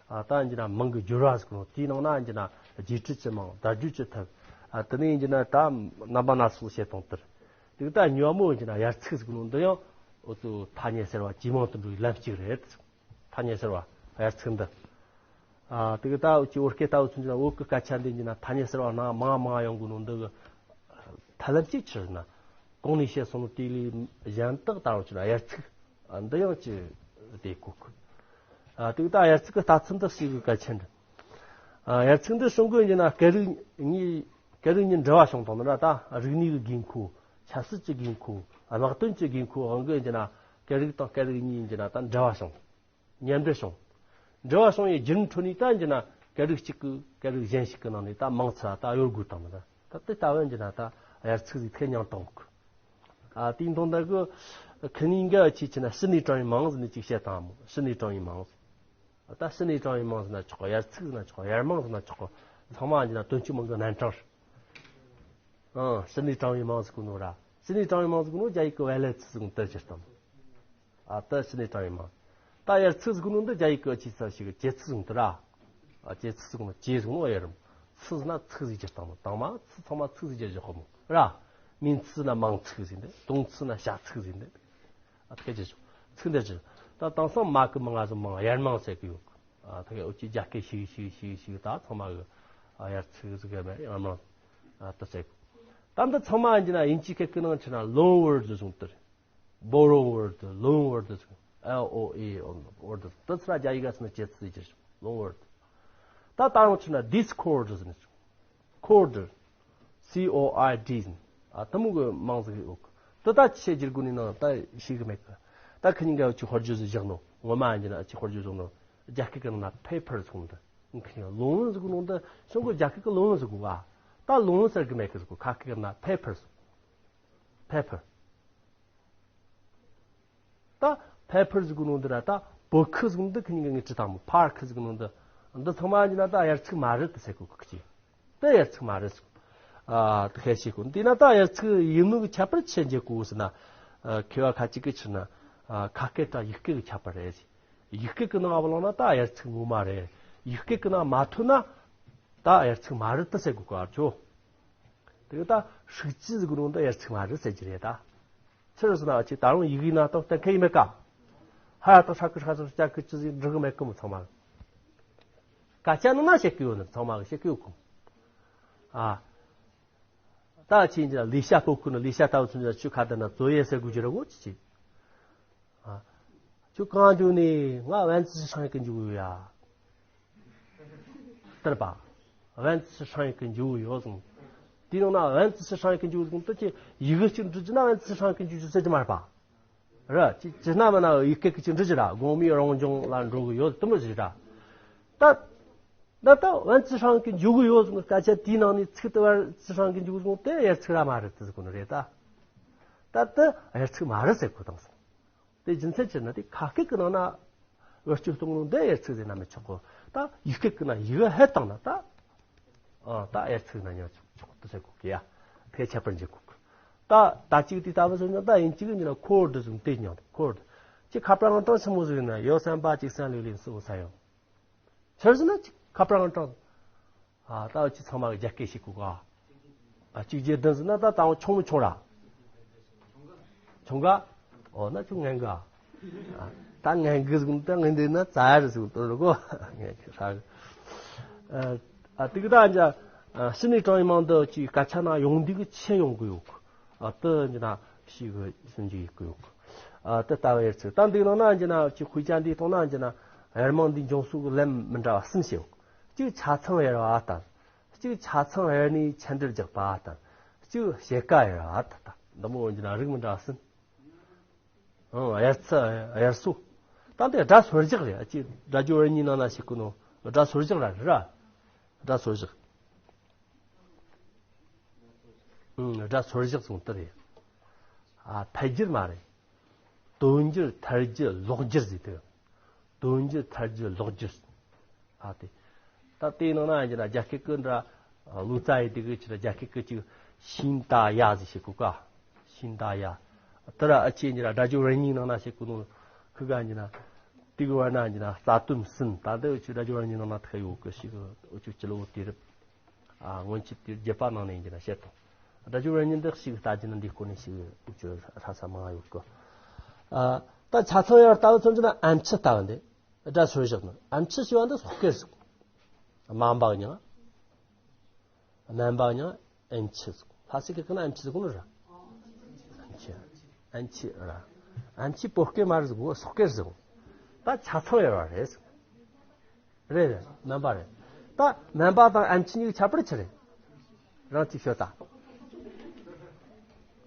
ཨ་ད་འཇི་ན་མང་གི་སྦྱོར་བ་ཟེར་གོ་ནོ་དེའི་ནང་ན་འཇི་ན་རྗེས་ཁྲིད་ཅི་མང་བརྡ་བརྒྱུད་ཅི་ཐུབ། ཨ་དེ་ནས་འཇི་ན་ད་རྣམ་པ་སྣ་ཚོགས་བཤད་སྟངས་དེར། དེ་ད་ཉོ་བ་མོ་འཇི་ན་དབྱར་ཚིག་ཟེར་གོ་ནོ་འདི་ཡང་འུ་ཚོ་ཐ་སྙད་གསར་བ་ཇེ་མང་དུ་འགྲོ་བའི་ལམ་གཅིག་རེད། ཐ་སྙད་གསར་བ་དབྱར་ཚིག་འདི། ཨ་དེ་གི་ད་འུ་ཅི་བོད་སྐད་ལྟ་བུ་ཚུན་ཆད་བོད་ཀྱི་སྐད་ཆ་འདི་འཇི་ན་ཐ་སྙད་གསར་བ་ནང་མང་མང་ཡོང་གོ་ནོ་འདི་གི་ཐ་ལམ་གཅིག་ཆི་ཟེར་ན། གོང་ནས་བཤད་སོང་ནོ་དེ་ལས་གཞན་དག་ད་འུ་ཅི་ན་དབྱར་ཚིག་ཨ་འདི་ཡང་ཅི་དེ་གོ་གི་ཨ་དེ་གི་ད་དབྱར་ཚིག་གི་ལྟ་ཚུལ་འདི་ཞིག་གི་གལ་ཆེན་འདི། ཨ་དབྱར་ཚིག་འདི་གསུང་གི་འཇི་ན་སྐད་རིགས་གཉིས་སྐད་རིགས་གཉིས་འབྲེལ་བ་བྱུང་དང་ན་ད་རིག་གནས་ཀྱི་དགོས་མཁོ། ཆབ་སྲིད་ཀྱི་དགོས་མཁོ། དམག་དོན་གྱི་དགོས་མཁོ་འོང་གི་འཇི་ན་སྐད་རིགས་དང་སྐད་རིགས་གཉིས་འཇི་ན་ད་འབྲེལ་བ་བྱུང་། མཉམ་འབྲེལ་བྱུང་། འབྲེལ་བ་བྱུང་བའི་རྒྱུན་འཕྲོད་ནས་ད་འཇི་ན་སྐད་རིགས་གཅིག་གི་སྐད་རིགས་གཞན་ཞིག་གི་ནང་ནས་ད་མང་ཚ་ད་གཡོ་དགོས་དང་ད་ད་དེ་ལྟ་བུ་འཇི་ན་ད་དབྱར་ཚིག་ཟིག་ཐད་མྱང་དང་གི་ཨ་དེའི་མཐོང་ད་གི་ཁི་ནི་འགའ་ཆེ་ཆེ་ན་ཕྱི་ནས་དྲངས་ཡིན་མང་ཟིག་ནས་ཅིག་བཤད་དང་མོ་ཕྱི་ནས་དྲངས་ཡིན་མང་ཟིག་ད་ཕྱི་ནས་དྲངས་ཡིན་མང་ཟིག་ན་ཆོག་གོ་དབྱར་ཚིག་ཟིག་ན་ཆོག་གོ་དབྱར་མང་ཟིག་ན་ཆོག་གོ་ཚང་མ་འཇི་ན་དོན་གཅིག་མང་གི་རྣམ་གྲངས་རེད། ཨང་ཕྱི་ནས་དྲངས་ཡིན་མང་ཟིག་གོ་ནོ་ར་ཕྱི་ནས་དྲངས་ཡིན་མང་ཟིག་གོ་ནོ་རྒྱ་ཡིག་གི་བལ་ལེ་ཚི་ཟིག་དར་གྱུར་དང་། ཨ་ད་ཕྱི་ནས་དྲངས་ཡིན་མ། ད་དབྱར་ཚིགས་ཟེར་གོ་ནོ་འདི་རྒྱ་ཡིག་གི་ཅི་ས་ཞིག་ཅེ་ཚིག་ཟེར་གོ་ནོ་འདི་ར། ཨ་ཅེ་ཚིག་ཟེར་གོ་ནོ་ཅེ་ཟེར་གོ་ནོ་ཨེ་རམ། ཚིགས་ཟེར་ན་ཚིགས་ཟེར་གྱི་སྟངས་མོ། དང་མ་ཚིག་ཚང་མ་ཚིགས་ཟེར་གྱི་བཞག་གོ་མོ་ར། མིང་ཚིག་ན་མང་ཚིག་ཟེར་འདི། སྡོམ་ཚིག་ན་བྱ་ཚིག་ཟེར་འདི། ཨ་ད་སྐད་ཆ་ཞུ། ཚིག་འདི་ཅི། ད་དེང་སང་མ་གི་མང་ང་ཟེར་མང་དབྱར་མང་ཟེར་གི་ཡོད། ཨ་ད་གི་འུ་ཅི་རྒྱ་སྐད་ཤིག་ཤིག་ཤིག་ཤིག་ད་ཚང་མ་གི་ཨ་དབྱར་ཚིགས་ཟེར་གི་མེད་དབྱར་མང་། ཨ་ད་ཟེར་གི། ད་འདི་ཚང་མ་ཡིན་གྱི་ན་དབྱིན་ཇིའི་སྐད་ཀྱི་ནང་ཆི་ན་loan word ཟེར་གོ་ནོ་འདི་རེད། Borrow word, loan word, L O A word. ད་ཚུར་རྒྱ་ཡིག་ག་ཚུར་ཅེ་ཚིག་ཟེར་གྱི་loan word. ད་ད་རུང་ཆི་ན་discord ཟེར་ནི། Cord, C O R D ཟེར་ནི། ཨ་ད་མོ་གི་མང་ཟིག་ཡོད། ད་ད་ཆེ་རྒྱུ་གུ་ནི་ནང་ད་ཤེས་གི་མེད་གི། ད་ཁི་ཉིན་ག་ཅི་ཧོར་རྒྱུ་ཟིག་བཞག་ནོ། ངོ་མ་ཡིན་གྱི་ན་ཅི་ཧོར་རྒྱུ་བཟོ་ནོ། རྒྱ་སྐད་གི་ནང་ན་paper ཟེར་གོ་ནོ་ད། ཁི་ཉིན་loan ཟེར་གོ་ནོ་ད་ཤོང་གི་རྒྱ་སྐད་གི་loan ཟེར་གོ་ག། ད་loan ཟེར་གི་མེད་གི་ཟེར་གོ། ཁ་སྐད་གི་ནང་paper ཟེར། Paper. ད་paper ཟེར་གོ་ནོ་འདི་ར་ད་book ཟེར་གོ་ནོ་འདི་ཁི་ཉིན་གི་ངའི་བྲིས་དང་མོ། Park ཟེར་གོ་ནོ་འདི། འདི་ཚང་མ་ཡིན་ན་ད་དབྱར་ཚིག་མ་རེད་ད་ཟེར་གོ་གི་ཅི། ད་དབྱར་ཚིག་མ་རེད་ཟེར་གོ། ཨ་ད་ཁ་ཤས་གོ་འདི་ན་ད་དབྱར་ཚིག་ཡིན་ནོ་གི་ཁྱད་པར་ཆེ་འཇལ་གོ་ཟེར་ན། ཨ་མཁས་པ་ཁ་ཅིག་གི་ཆི་ན། ཨ་ཁ་སྐད་དང་ཡིག་སྐད་གི་ཁྱད་པར་རེད། ཡིག་སྐད་གི་ནང་བ་ལང་ན་ད་དབྱར་ཚིག་ངོ་མ་རེད། ཡིག་སྐད་གི་ནང་མ་ཐོན་ན་ད་དབྱར་ཚིག་མ་རེད་ད་ཟེར་གོ་ག་ཨ་ཆོ། དེ་ད་ཧྲིག་ཅི་ཟེར་གོ་ནོ་ད་དབྱར་ཚིག་མ་རེད་ཟེར་གྱི་རེད་ད། ཕྱིར་སོང་ན་ཅིག་ད་རུང་ཡི་གེའི་ནང་དང་གཏན་འཁེལ་ཡི་མེད་ཀ། ཧ་ཡ་ཏོ་ཧྲ་ཀི་ཧྲ་ཏོ་ཅ་ཀི་ཅི་ཟིག་འབྲི་གི་མེད་ཀི་མོ་ཚང་མ། སྐད་ཆ་ནང་ན་བཤད་གི་ཡོད་ནི་ཚང་མ་གི་བཤད་གི་ཡོད་ཀི། ཨ། ད་ཅི་ཡིན་ལས་བྱ་སྤོ་ཀི་ནི་ལས་བྱ་ལྟ་བུ་ཚུན་ཆད་ཆུ་ཁ་དེ་ན་བཙོ་ཡེ་ཟེར་དགོས་ཀྱི་རེད་གོ་ཅི་ཅི། ཨ། ཁྱོད་གང་འཇུག་ནས་ང་ཝན་ཙི་ཧྲང་གི་འཇུག་ཡོད་ཡ། ལྟར་པ། ཝན་ཙི་ཧྲང་གི་འཇུག་ཡོད་གསུངས། དེའི་ནང་ན་ཝན་ཙི་ཧྲང་གི་འཇུག་གསུངས་ཏེ་ཅི་ཡི་གེ་གཅིག་འབྲི་རྒྱུ་ན་ཝན་ཙི་ཧྲང་གི་འཇུག་རྒྱུ་ཟེར་གྱི་མ་རེད་པ། ར་ཅི་ཅི་ན་མ་ན་ཡི་གེ་གཅིག་འབྲི་རྒྱུ་ར་དགོང་མོའི་རང་བྱུང་ལ་འགྲོ་གི་ཡོད་དུ་མི་ཟེར་ར། ད་ད་ད་ཝན་ཙི་ཧྲང་གི་འཇུག་གི་ཡོད་གསུངས་སྐད་ཆ་དེའི་ནང་ནས་ཚིག་དེ་ཝན་ཙི་ཧྲང་གི་འཇུག་གསུངས་དེ་དབྱར་ཚིག་ར་མ་རེད་དེ་ཟེར་གོ་ནི་རེད་ད། ད་དེ་དབྱར་ཚིག་མ་རེད་ཟེར་གོ་དང་སོང་། དེ་རྒྱུ་མཚན་ཅི་ན་དེ་ཁ་སྐད་ཀྱི་ནང་ན་བེད་སྤྱོད་གཏོང་ནོ་འདི་དབྱར་ཚིག་ཟེར་ན་མི་ཆོག་གོ། ད་ཡིག་སྐད་ཀྱི་ནང་ཡི་གེ་ཧེ་བཏང་ན་ད། ཨ་ད་དབྱར་ཚིག་ན་ཉག་ཆོག་ཆོག་ཏུ་ཟེར་གོ་གི་ཡ། ཕལ་ཁྱད་པར་འབྱེད་གོ་གི། ད་ད་གཅིག་དེ་ལྟ་བུ་ཟེར་ན་ད་དབྱིན་ཇི་གི་ཉིན་ན་ཁོར་ཌི་ཟེར་དེ་ཉག་ཁོར་ཌི། ཅི་ཁ་པར་ཨང་གྲངས་ཆི་མོ་ཟེར་ན་ཡོ་སམ་པ་གཅིག་སམ་ལུག་ལིན་སུ་ས་ཡོ། ཆི་ཟེར་ན་ཅི་ཁ་པར་ཨང་གྲངས། ཨ་ད་ཅི་ཚང་མ་གི་རྒྱ་སྐད་ཤེས་དགོས་ག་ཨ་གཅིག་བརྒྱད་བདུན་ཟེར་ན་ད་དང་ཆུང་མི་ཆུང་ར། ཆུང་ག་འོ་ན་ཆུང་ངན་ག་ཨ་ད་ངན་གི་ཟེར་ན་ད་ངན་འདི་ན་ཙ་ར་ཟེར་དོ་ར་གོ་ངན་གི་ཧྲ་གི། ཨ་ཨ་དེ་གི་ད་འཇ་ཕྱི་ནས་དྲངས་ཡི་མང་དུ་ཅིག་སྐད་ཆ་ན་ཡོང་འདི་གི་ཆེ་ཡོང་གི་ཡོད་གི་ཨ་ད་འཇ་ན་ཤི་གི་སུན་ཇི་ཡི་གི་ཡོད་གི་ཨ་ད་ད་བའི་ཚིག་ད་འདི་ནང་ན་འཇ་ན་ཅིག་ཁུལ་ཅན་འདི་གཏོང་ན་འཇ་ན་ཡར་མང་འདི་འབྱུང་སུ་གི་ལན་མི་འདྲ་བ་གསུམ་ཞིག་ཡོད་གི་གཅིག་ཆ་ཚང་ཡར་བ་དང་། གཅིག་ཆ་ཚང་ཡར་ནས་ཆད་འགྲེལ་རྒྱག་པ་དང་། གཅིག་ཕྱེད་ཀ་ཡར་བ་དང་། འདི་མོ་འོན་ཀྱང་རིགས་མི་འདྲ་བ་ཟིན། ཨང་། དབྱར་ཚིག་དབྱར་སོ། ད་འདི་སྒྲ་སོར་བཞག་རེད། ཨ་ཅེ་སྒྲ་སྦྱོར་བར་གཉིས་ནང་ན་ཞིག་གོ་ནོ། སྒྲ་སོར་བཞག་ར་རེད་ར། སྒྲ་སོར་བཞག་ཨང་། སྒྲ་སོར་བཞག་སོང་དེ་རེད། ཨ་ཐལ་འགྱུར་མ་རེད། དོན་འགྱུར་ཐལ་འགྱུར་ལོག་འགྱུར་ཟེར་དེ། དོན་འགྱུར་ཐལ་འགྱུར་ལོག་འགྱུར། ཨ་དེ། ད་དེའི་ནང་ན་ཡང་ན་རྒྱ་སྐད་ཀྱི་འདྲ། ལོ་ཙཱ་ཡི་དེ་གི་ཕྱིར་རྒྱ་སྐད་ཀྱི་ཅིག་ཤིན་ཏ་ཡ་ཟེར་ཞིག་གོ་ཀ་ཤིན་ཏ་ཡ། དེ་ར་ཨ་ཅེ་ཉི་ར་སྒྲ་སྦྱོར་བར་གཉིས་ནང་ན་ཞིག་གོ་ནོ། ཁི་ག་ཉི་ན། དེ་གི་བར་ན་ཉི་ན་རྩ་དོན་ཟིན། ད་དེ་ཅིག་སྒྲ་སྦྱོར་བར་གཉིས་ནང་ན་ཐུག་ཡོད་གི་ཞིག་འུ་ཅུ་སྤྱི་ལོ་དུས་རབས། ཨ་སྔོན་ཆད་དེ་བརྒྱད་པ་ནང་ནས་ཡིན་གྱི་ན་བཤད་དང་། སྒྲ་སྦྱོར་བར་གཉིས་འདི་ཞིག་ལྟ་རྒྱུ་ན་འདིའི་སྐོར་ནས་ཞིག་ཅོ་ཧྲ་ས་མང་ཡོད་གི་ཨ་ད་ཆ་ཚང་ཡང་ལྟ་བུ་མཚོན་རྒྱུ་ན་ཨམ་ཆི་ལྟ་བུ་འདི་སྒྲ་སོར་བཞག་ནི། ཨམ་ཆི་ཞེས་པ་འདི་སོག་སྐད་ཟིག་སྨན་པ་ཉང་། སྨན་པ་ཉང་ཨམ་ཆི་ཟིག་ལྷ་སའི་སྐད་ཀྱི་ན་ཨམ་ཆི་ཟིག་གོ་ནི་ར། ཨམ་ཆི། ཨམ་ཆི་ར། ཨམ་ཆི་བོད་སྐད་མ་རེད་ཟིག་སོག་སྐད་ཟིག་ད་ཆ་ཚང་ཡོད་ར་རེད་ཟིག་རེད་རེད། སྨན་པ་རེད། ད་སྨན་པ་དང་ཨམ་ཆི་གཉིས་ཀྱི་ཁྱད་པར་ཆི་རེད། རང་གཅིག་ཤོད་ད།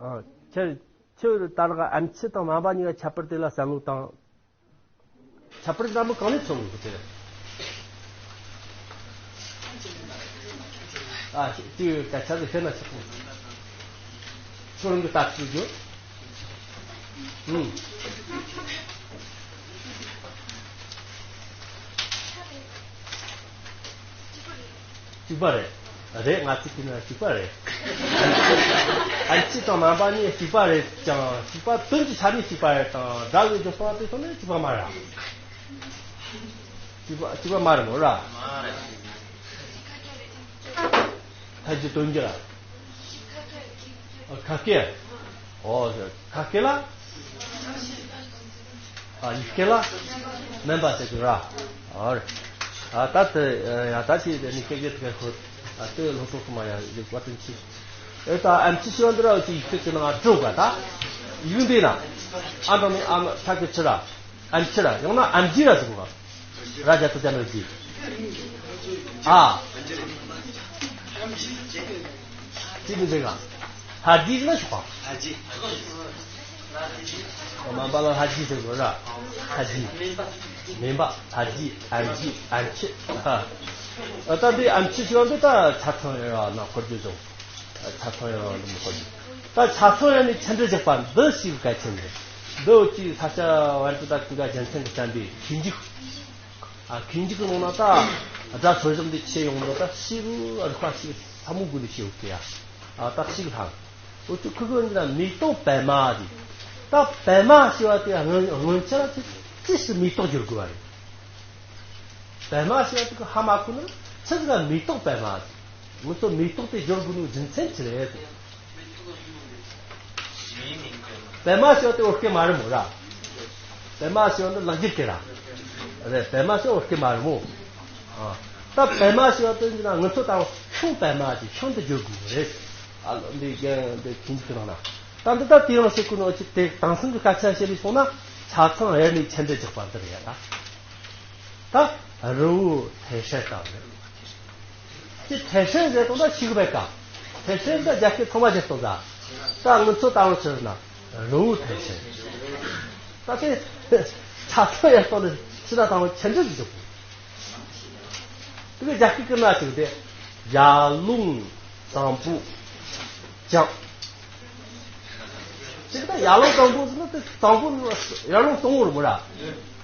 ཨ་ཁྱེད་ཁྱེད་ད་ལ་ཨམ་ཆི་དང་སྨན་པ་གཉིས་ཀྱི་ཁྱད་པར་དེ་ལ་བསམ་བློ་བཏང་། ཁྱད་པར་འདྲ་མོ་གང་ནས་ཐོན་གི་དེ། ཨ་ཅིག་དེའི་སྐད་ཆ་དེ་ཤེས་ན་ཆོག་གི་ཁྱོད་རང་གི་ལྟ་ཚུལ་རྒྱུ། ཨུམ། གཅིག་པ་རེད། རེད། ང་ཚོ་དེ་ནི་གཅིག་པ་རེད། ཨན་ཆི་དང་མན་པ་གཉིས་གཅིག་པ་རེད་ཀྱང་། གཅིག་པ་དོན་གྱི་ཆ་ནས་གཅིག་པ་རེད་དང་། སྒྲ་གི་སྦྱོར་སྟངས་དེ་ཚོ་ནི་གཅིག་པ་མ་རེད། གཅིག་པ་གཅིག་པ་མ་རེད་མོ་ར། ཐ་ཇི་དོན་གྱི་ར། ཁ་སྐད། ཨོ་ཁ་སྐད་ལ། ཨ་ཡིག་སྐད་ལ། མན་པ་ཟེར་གྱི་ར། ཨོ་རེད། ཨ་ད་དེ་ཡ་ད་ཅི་དེ་ནི་སྐད་སྐད་དེ་ཁོ། ཨ་དེ་ལོ་ཏོག་ཙམ་མ་ཡ་ཡིག་པ་དེ་ཅི། ཨེ་ད་ཨན་ཆི་ཤི་བ་འདི་ར་ཅི་ཡིག་སྐད་ཀྱི་ནང་འགྲོ་ག་ད། ཡིག་འདི་ན། ཨ་འདྲ་ནི་ཨ་མ་ཐ་གི་ཆི་ར། ཨན་ཆི་ར། ཡང་ན་ཨན་ཇི་ར་ཟེར་གོ། ར་ཇ་ཏུ་ཇ་ན་ཇི། ཨ། ཅི་འདི་ཟེར་ག། ཧ་ཇི་ཟེར་ན་ཤོག་ག། ཨོ་མན་པ་ལ་ཧ་ཇི་ཟེར་གོ་ར། ཧ་ཇི། མན་པ། ཧ་ཇི། ཨན་ཇི། ཨན་ཆི། ཨ། ད་འདི་ཨན་ཆི་ཞིག་འདི་ད་ཆ་ཚང་ཡོད་ར་ན་འཁོར་རྒྱུ་བཟུང་། ཆ་ཚང་ཡོད་ར་ན་འཁོར་རྒྱུ། ད་ཆ་ཚང་ཡོད་ནི་ཆ་འདྲི་རྒྱག་པ་འདི་ཞིག་གལ་ཆེན་རེད། འདི་འུ་ཅི་ས་ཆ་བར་དུ་ད་ཀུན་དགའ་རྒྱལ་མཚན་གྱི་བསྟན་པའི་ཁྱིམ་རྒྱུད། ཨ་ཁྱིམ་རྒྱུད་ཀྱི་ནང་ན་ད་སྒྲ་སོར་བཞག་འདི་ཆེ་ཡོང་འདུག་ད་ཞིག་རིག་པ་ཞིག་ཚ་མོ་དགོས་ནས་ཤེས་འོ་ཀི་ཡ། ཨ་ད་ཞིག་ལྷང་། འུ་ཚོ་ཁུ་ཁུ་འདི་ན་མེ་ཏོག་པད་མ་རེད། ད་པད་མ་ཞེས་པ་དེ་སྔོན་སྔོན་ཆད་ལ་ཅི་ཅི་ཞིག་མེ་ཏོག་བསྒྱུར་དགོས་པ་རེད། པད་མ་ཞེས་པ་དེ་གི་ཧ་མ་གོ་ན་ཆི་ཟིག་ག་མེ་ཏོག་པད་མ་རེད། ང་ཚོ་མེ་ཏོག་དེ་བསྒྱུར་དགོས་ནོ་རྒྱུ་མཚན་ཅི་རེད། པད་མ་ཞེས་པ་དེ་བོད་སྐད་མ་རེད་མོ་ར། པད་མ་ཞེས་པ་འདི་ལག་འཁྱེར་སྐད་ར། རེད། པད་མ་ཞེས་པ་བོད་སྐད་མ་རེད་མོ། ཨ། ད་པད་མ་ཞེས་པ་དེ་འདི་ན་ང་ཚོ་ད་ཤིང་པད་མ་ཅིག་ཤིང་དུ་བསྒྱུར་དགོས་རེད། ཨ་ལོ་འདི་རྒན་འདི་ཁྱིམ་གྱི་ནང་ན། ད་འདི་ད་དེ་རིང་ཞིག་གི་ནང་ཅིག་དེ་དེང་སང་གི་སྐད་ཆ་བཤད་ལས་སོང་ན་ཆ་ཚང་ཡར་ནས་ཆ་འདྲི་རྒྱག་པ་འདི་རེད་ཡ་ད། ད་རི་བོ་ཐེ་ཧྲན་ལྟ་བུ་རེད། དེ་ཐེ་ཧྲན་ཟེར་དང་ད་ཤིག་པའི་ཀ། ཐེ་ཧྲན་ད་རྒྱ་སྐད་ཚང་མ་བརྗེད་སོང་ད། ད་ང་ཚོ་ད་བང་ཕྱིར་ན་རི་བོ་ཐེ་ཧྲན། ད་དེ་ཆ་ཚང་ཡར་སོང་ནས་ཕྱི་ན་ད་བང་ཆ་འདྲི་ཟིག་འཇོག་དགོས། དེ་གི་རྒྱ་སྐད་ཀྱི་ན་ཅིག་དེ་ཡར་ཀླུང་གཙང་པོ་བྱང་། ཅིག་ད་ཡར་ཀླུང་གཙང་པོ་ཟེར་ན་དེ་གཙང་པོ་ཡར་ཀླུང་གཙང་པོ་རེད་མོ་ར།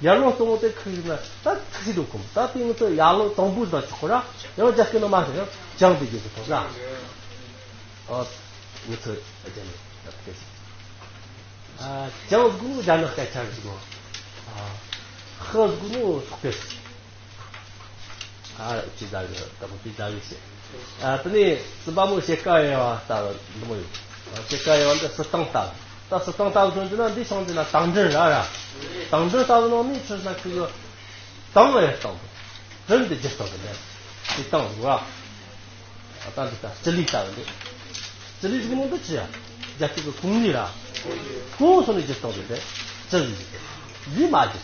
ཡར་ཀླུང་གཙང་པོ་དེ་ཁུག་ན་ད་ཁུག་སི་འདུག་གམ། ད་དེ་ང་ཚོ་ཡར་ཀླུང་གཙང་པོ་ཟེར་ཆོག་གོ་ར། ཡང་རྒྱ་སྐད་ནང་མ་ཟེར་ཡང་བྱང་དེ་རྒྱུ་ཟེར་ཐོག་ར། ཨ་ང་ཚོ་རྒྱ་ནག་ད་སྐད་ཅིག་ཨ་བྱང་ཟེར་གོ་ནོ་རྒྱ་ནག་སྐད་ཆ་རེད་ཟེར་གོ། ཨ་ཧི་ཟེར་གོ་ནོ་སོག་སྐད། ཨ་ཅི་ཟ་གི་ད་མོ་ཅི་ཟ་གི་ཞེས། ཨ་དེ་ནས་སྲིན་པོ་མོ་ཤེལ་དཀར་གཡུ་བ་ལྟ་བུ་འདི་མོ་ཡོད། ཨ་ཤེལ་དཀར་གཡུ་བ་འདི་སྲིད་ཐང་ལྟ་བུ། ད་སྲིད་ཐང་ལྟ་བུ་ཟེར་ན་འདི་ཤང་འདི་ན་དང་འབྲིང་ར་ར། དང་འབྲིང་ལྟ་བུ་ནང་ནས་ཆི་ཟེར་ན་ཁུ་གི་དང་ཡར་སྟོང་དུ། འབྲིང་འདི་རྒྱུ་སྟོང་དུ་ནས་དེ་དང་རུ་བ། ད་འདི་ལྟ་སྤྱི་ལེ་ལྟ་བུ་འདི། སྤྱི་ལེ་ཟེར་གོ་ནོ་འདི་ཅི་ཡ། རྒྱ་སྐད་ཀྱི་གུང་ལེ་ར། གུང་སོང་ནས་རྒྱུ་སྟོང་དུ་དེ་སྤྱི་ལེ་ཟེར། ལེ་མ་རྒྱུ།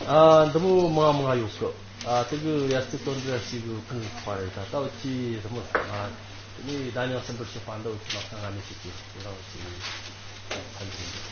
ཨ་འདི་མོ་མང་མང་ཡོད་གི། ཨ་དེ་གི་ཡ་སི་དོན་འདི་ཞིག་གི་ཕུན་སུམ་ཚོགས་པ་རེད། ད་ལྟ་བ་ཅི་ཟེར་མོ། ཨ་དེ་ནས་ཟླ་ཉག་སྲིན་པོར་ཞིག་པ་འདི་བ་ཅི་ལག་ཁང་ང་ནས་ཞིག་གི་དེ་རང་ཞིག་ཕན་ཚུན།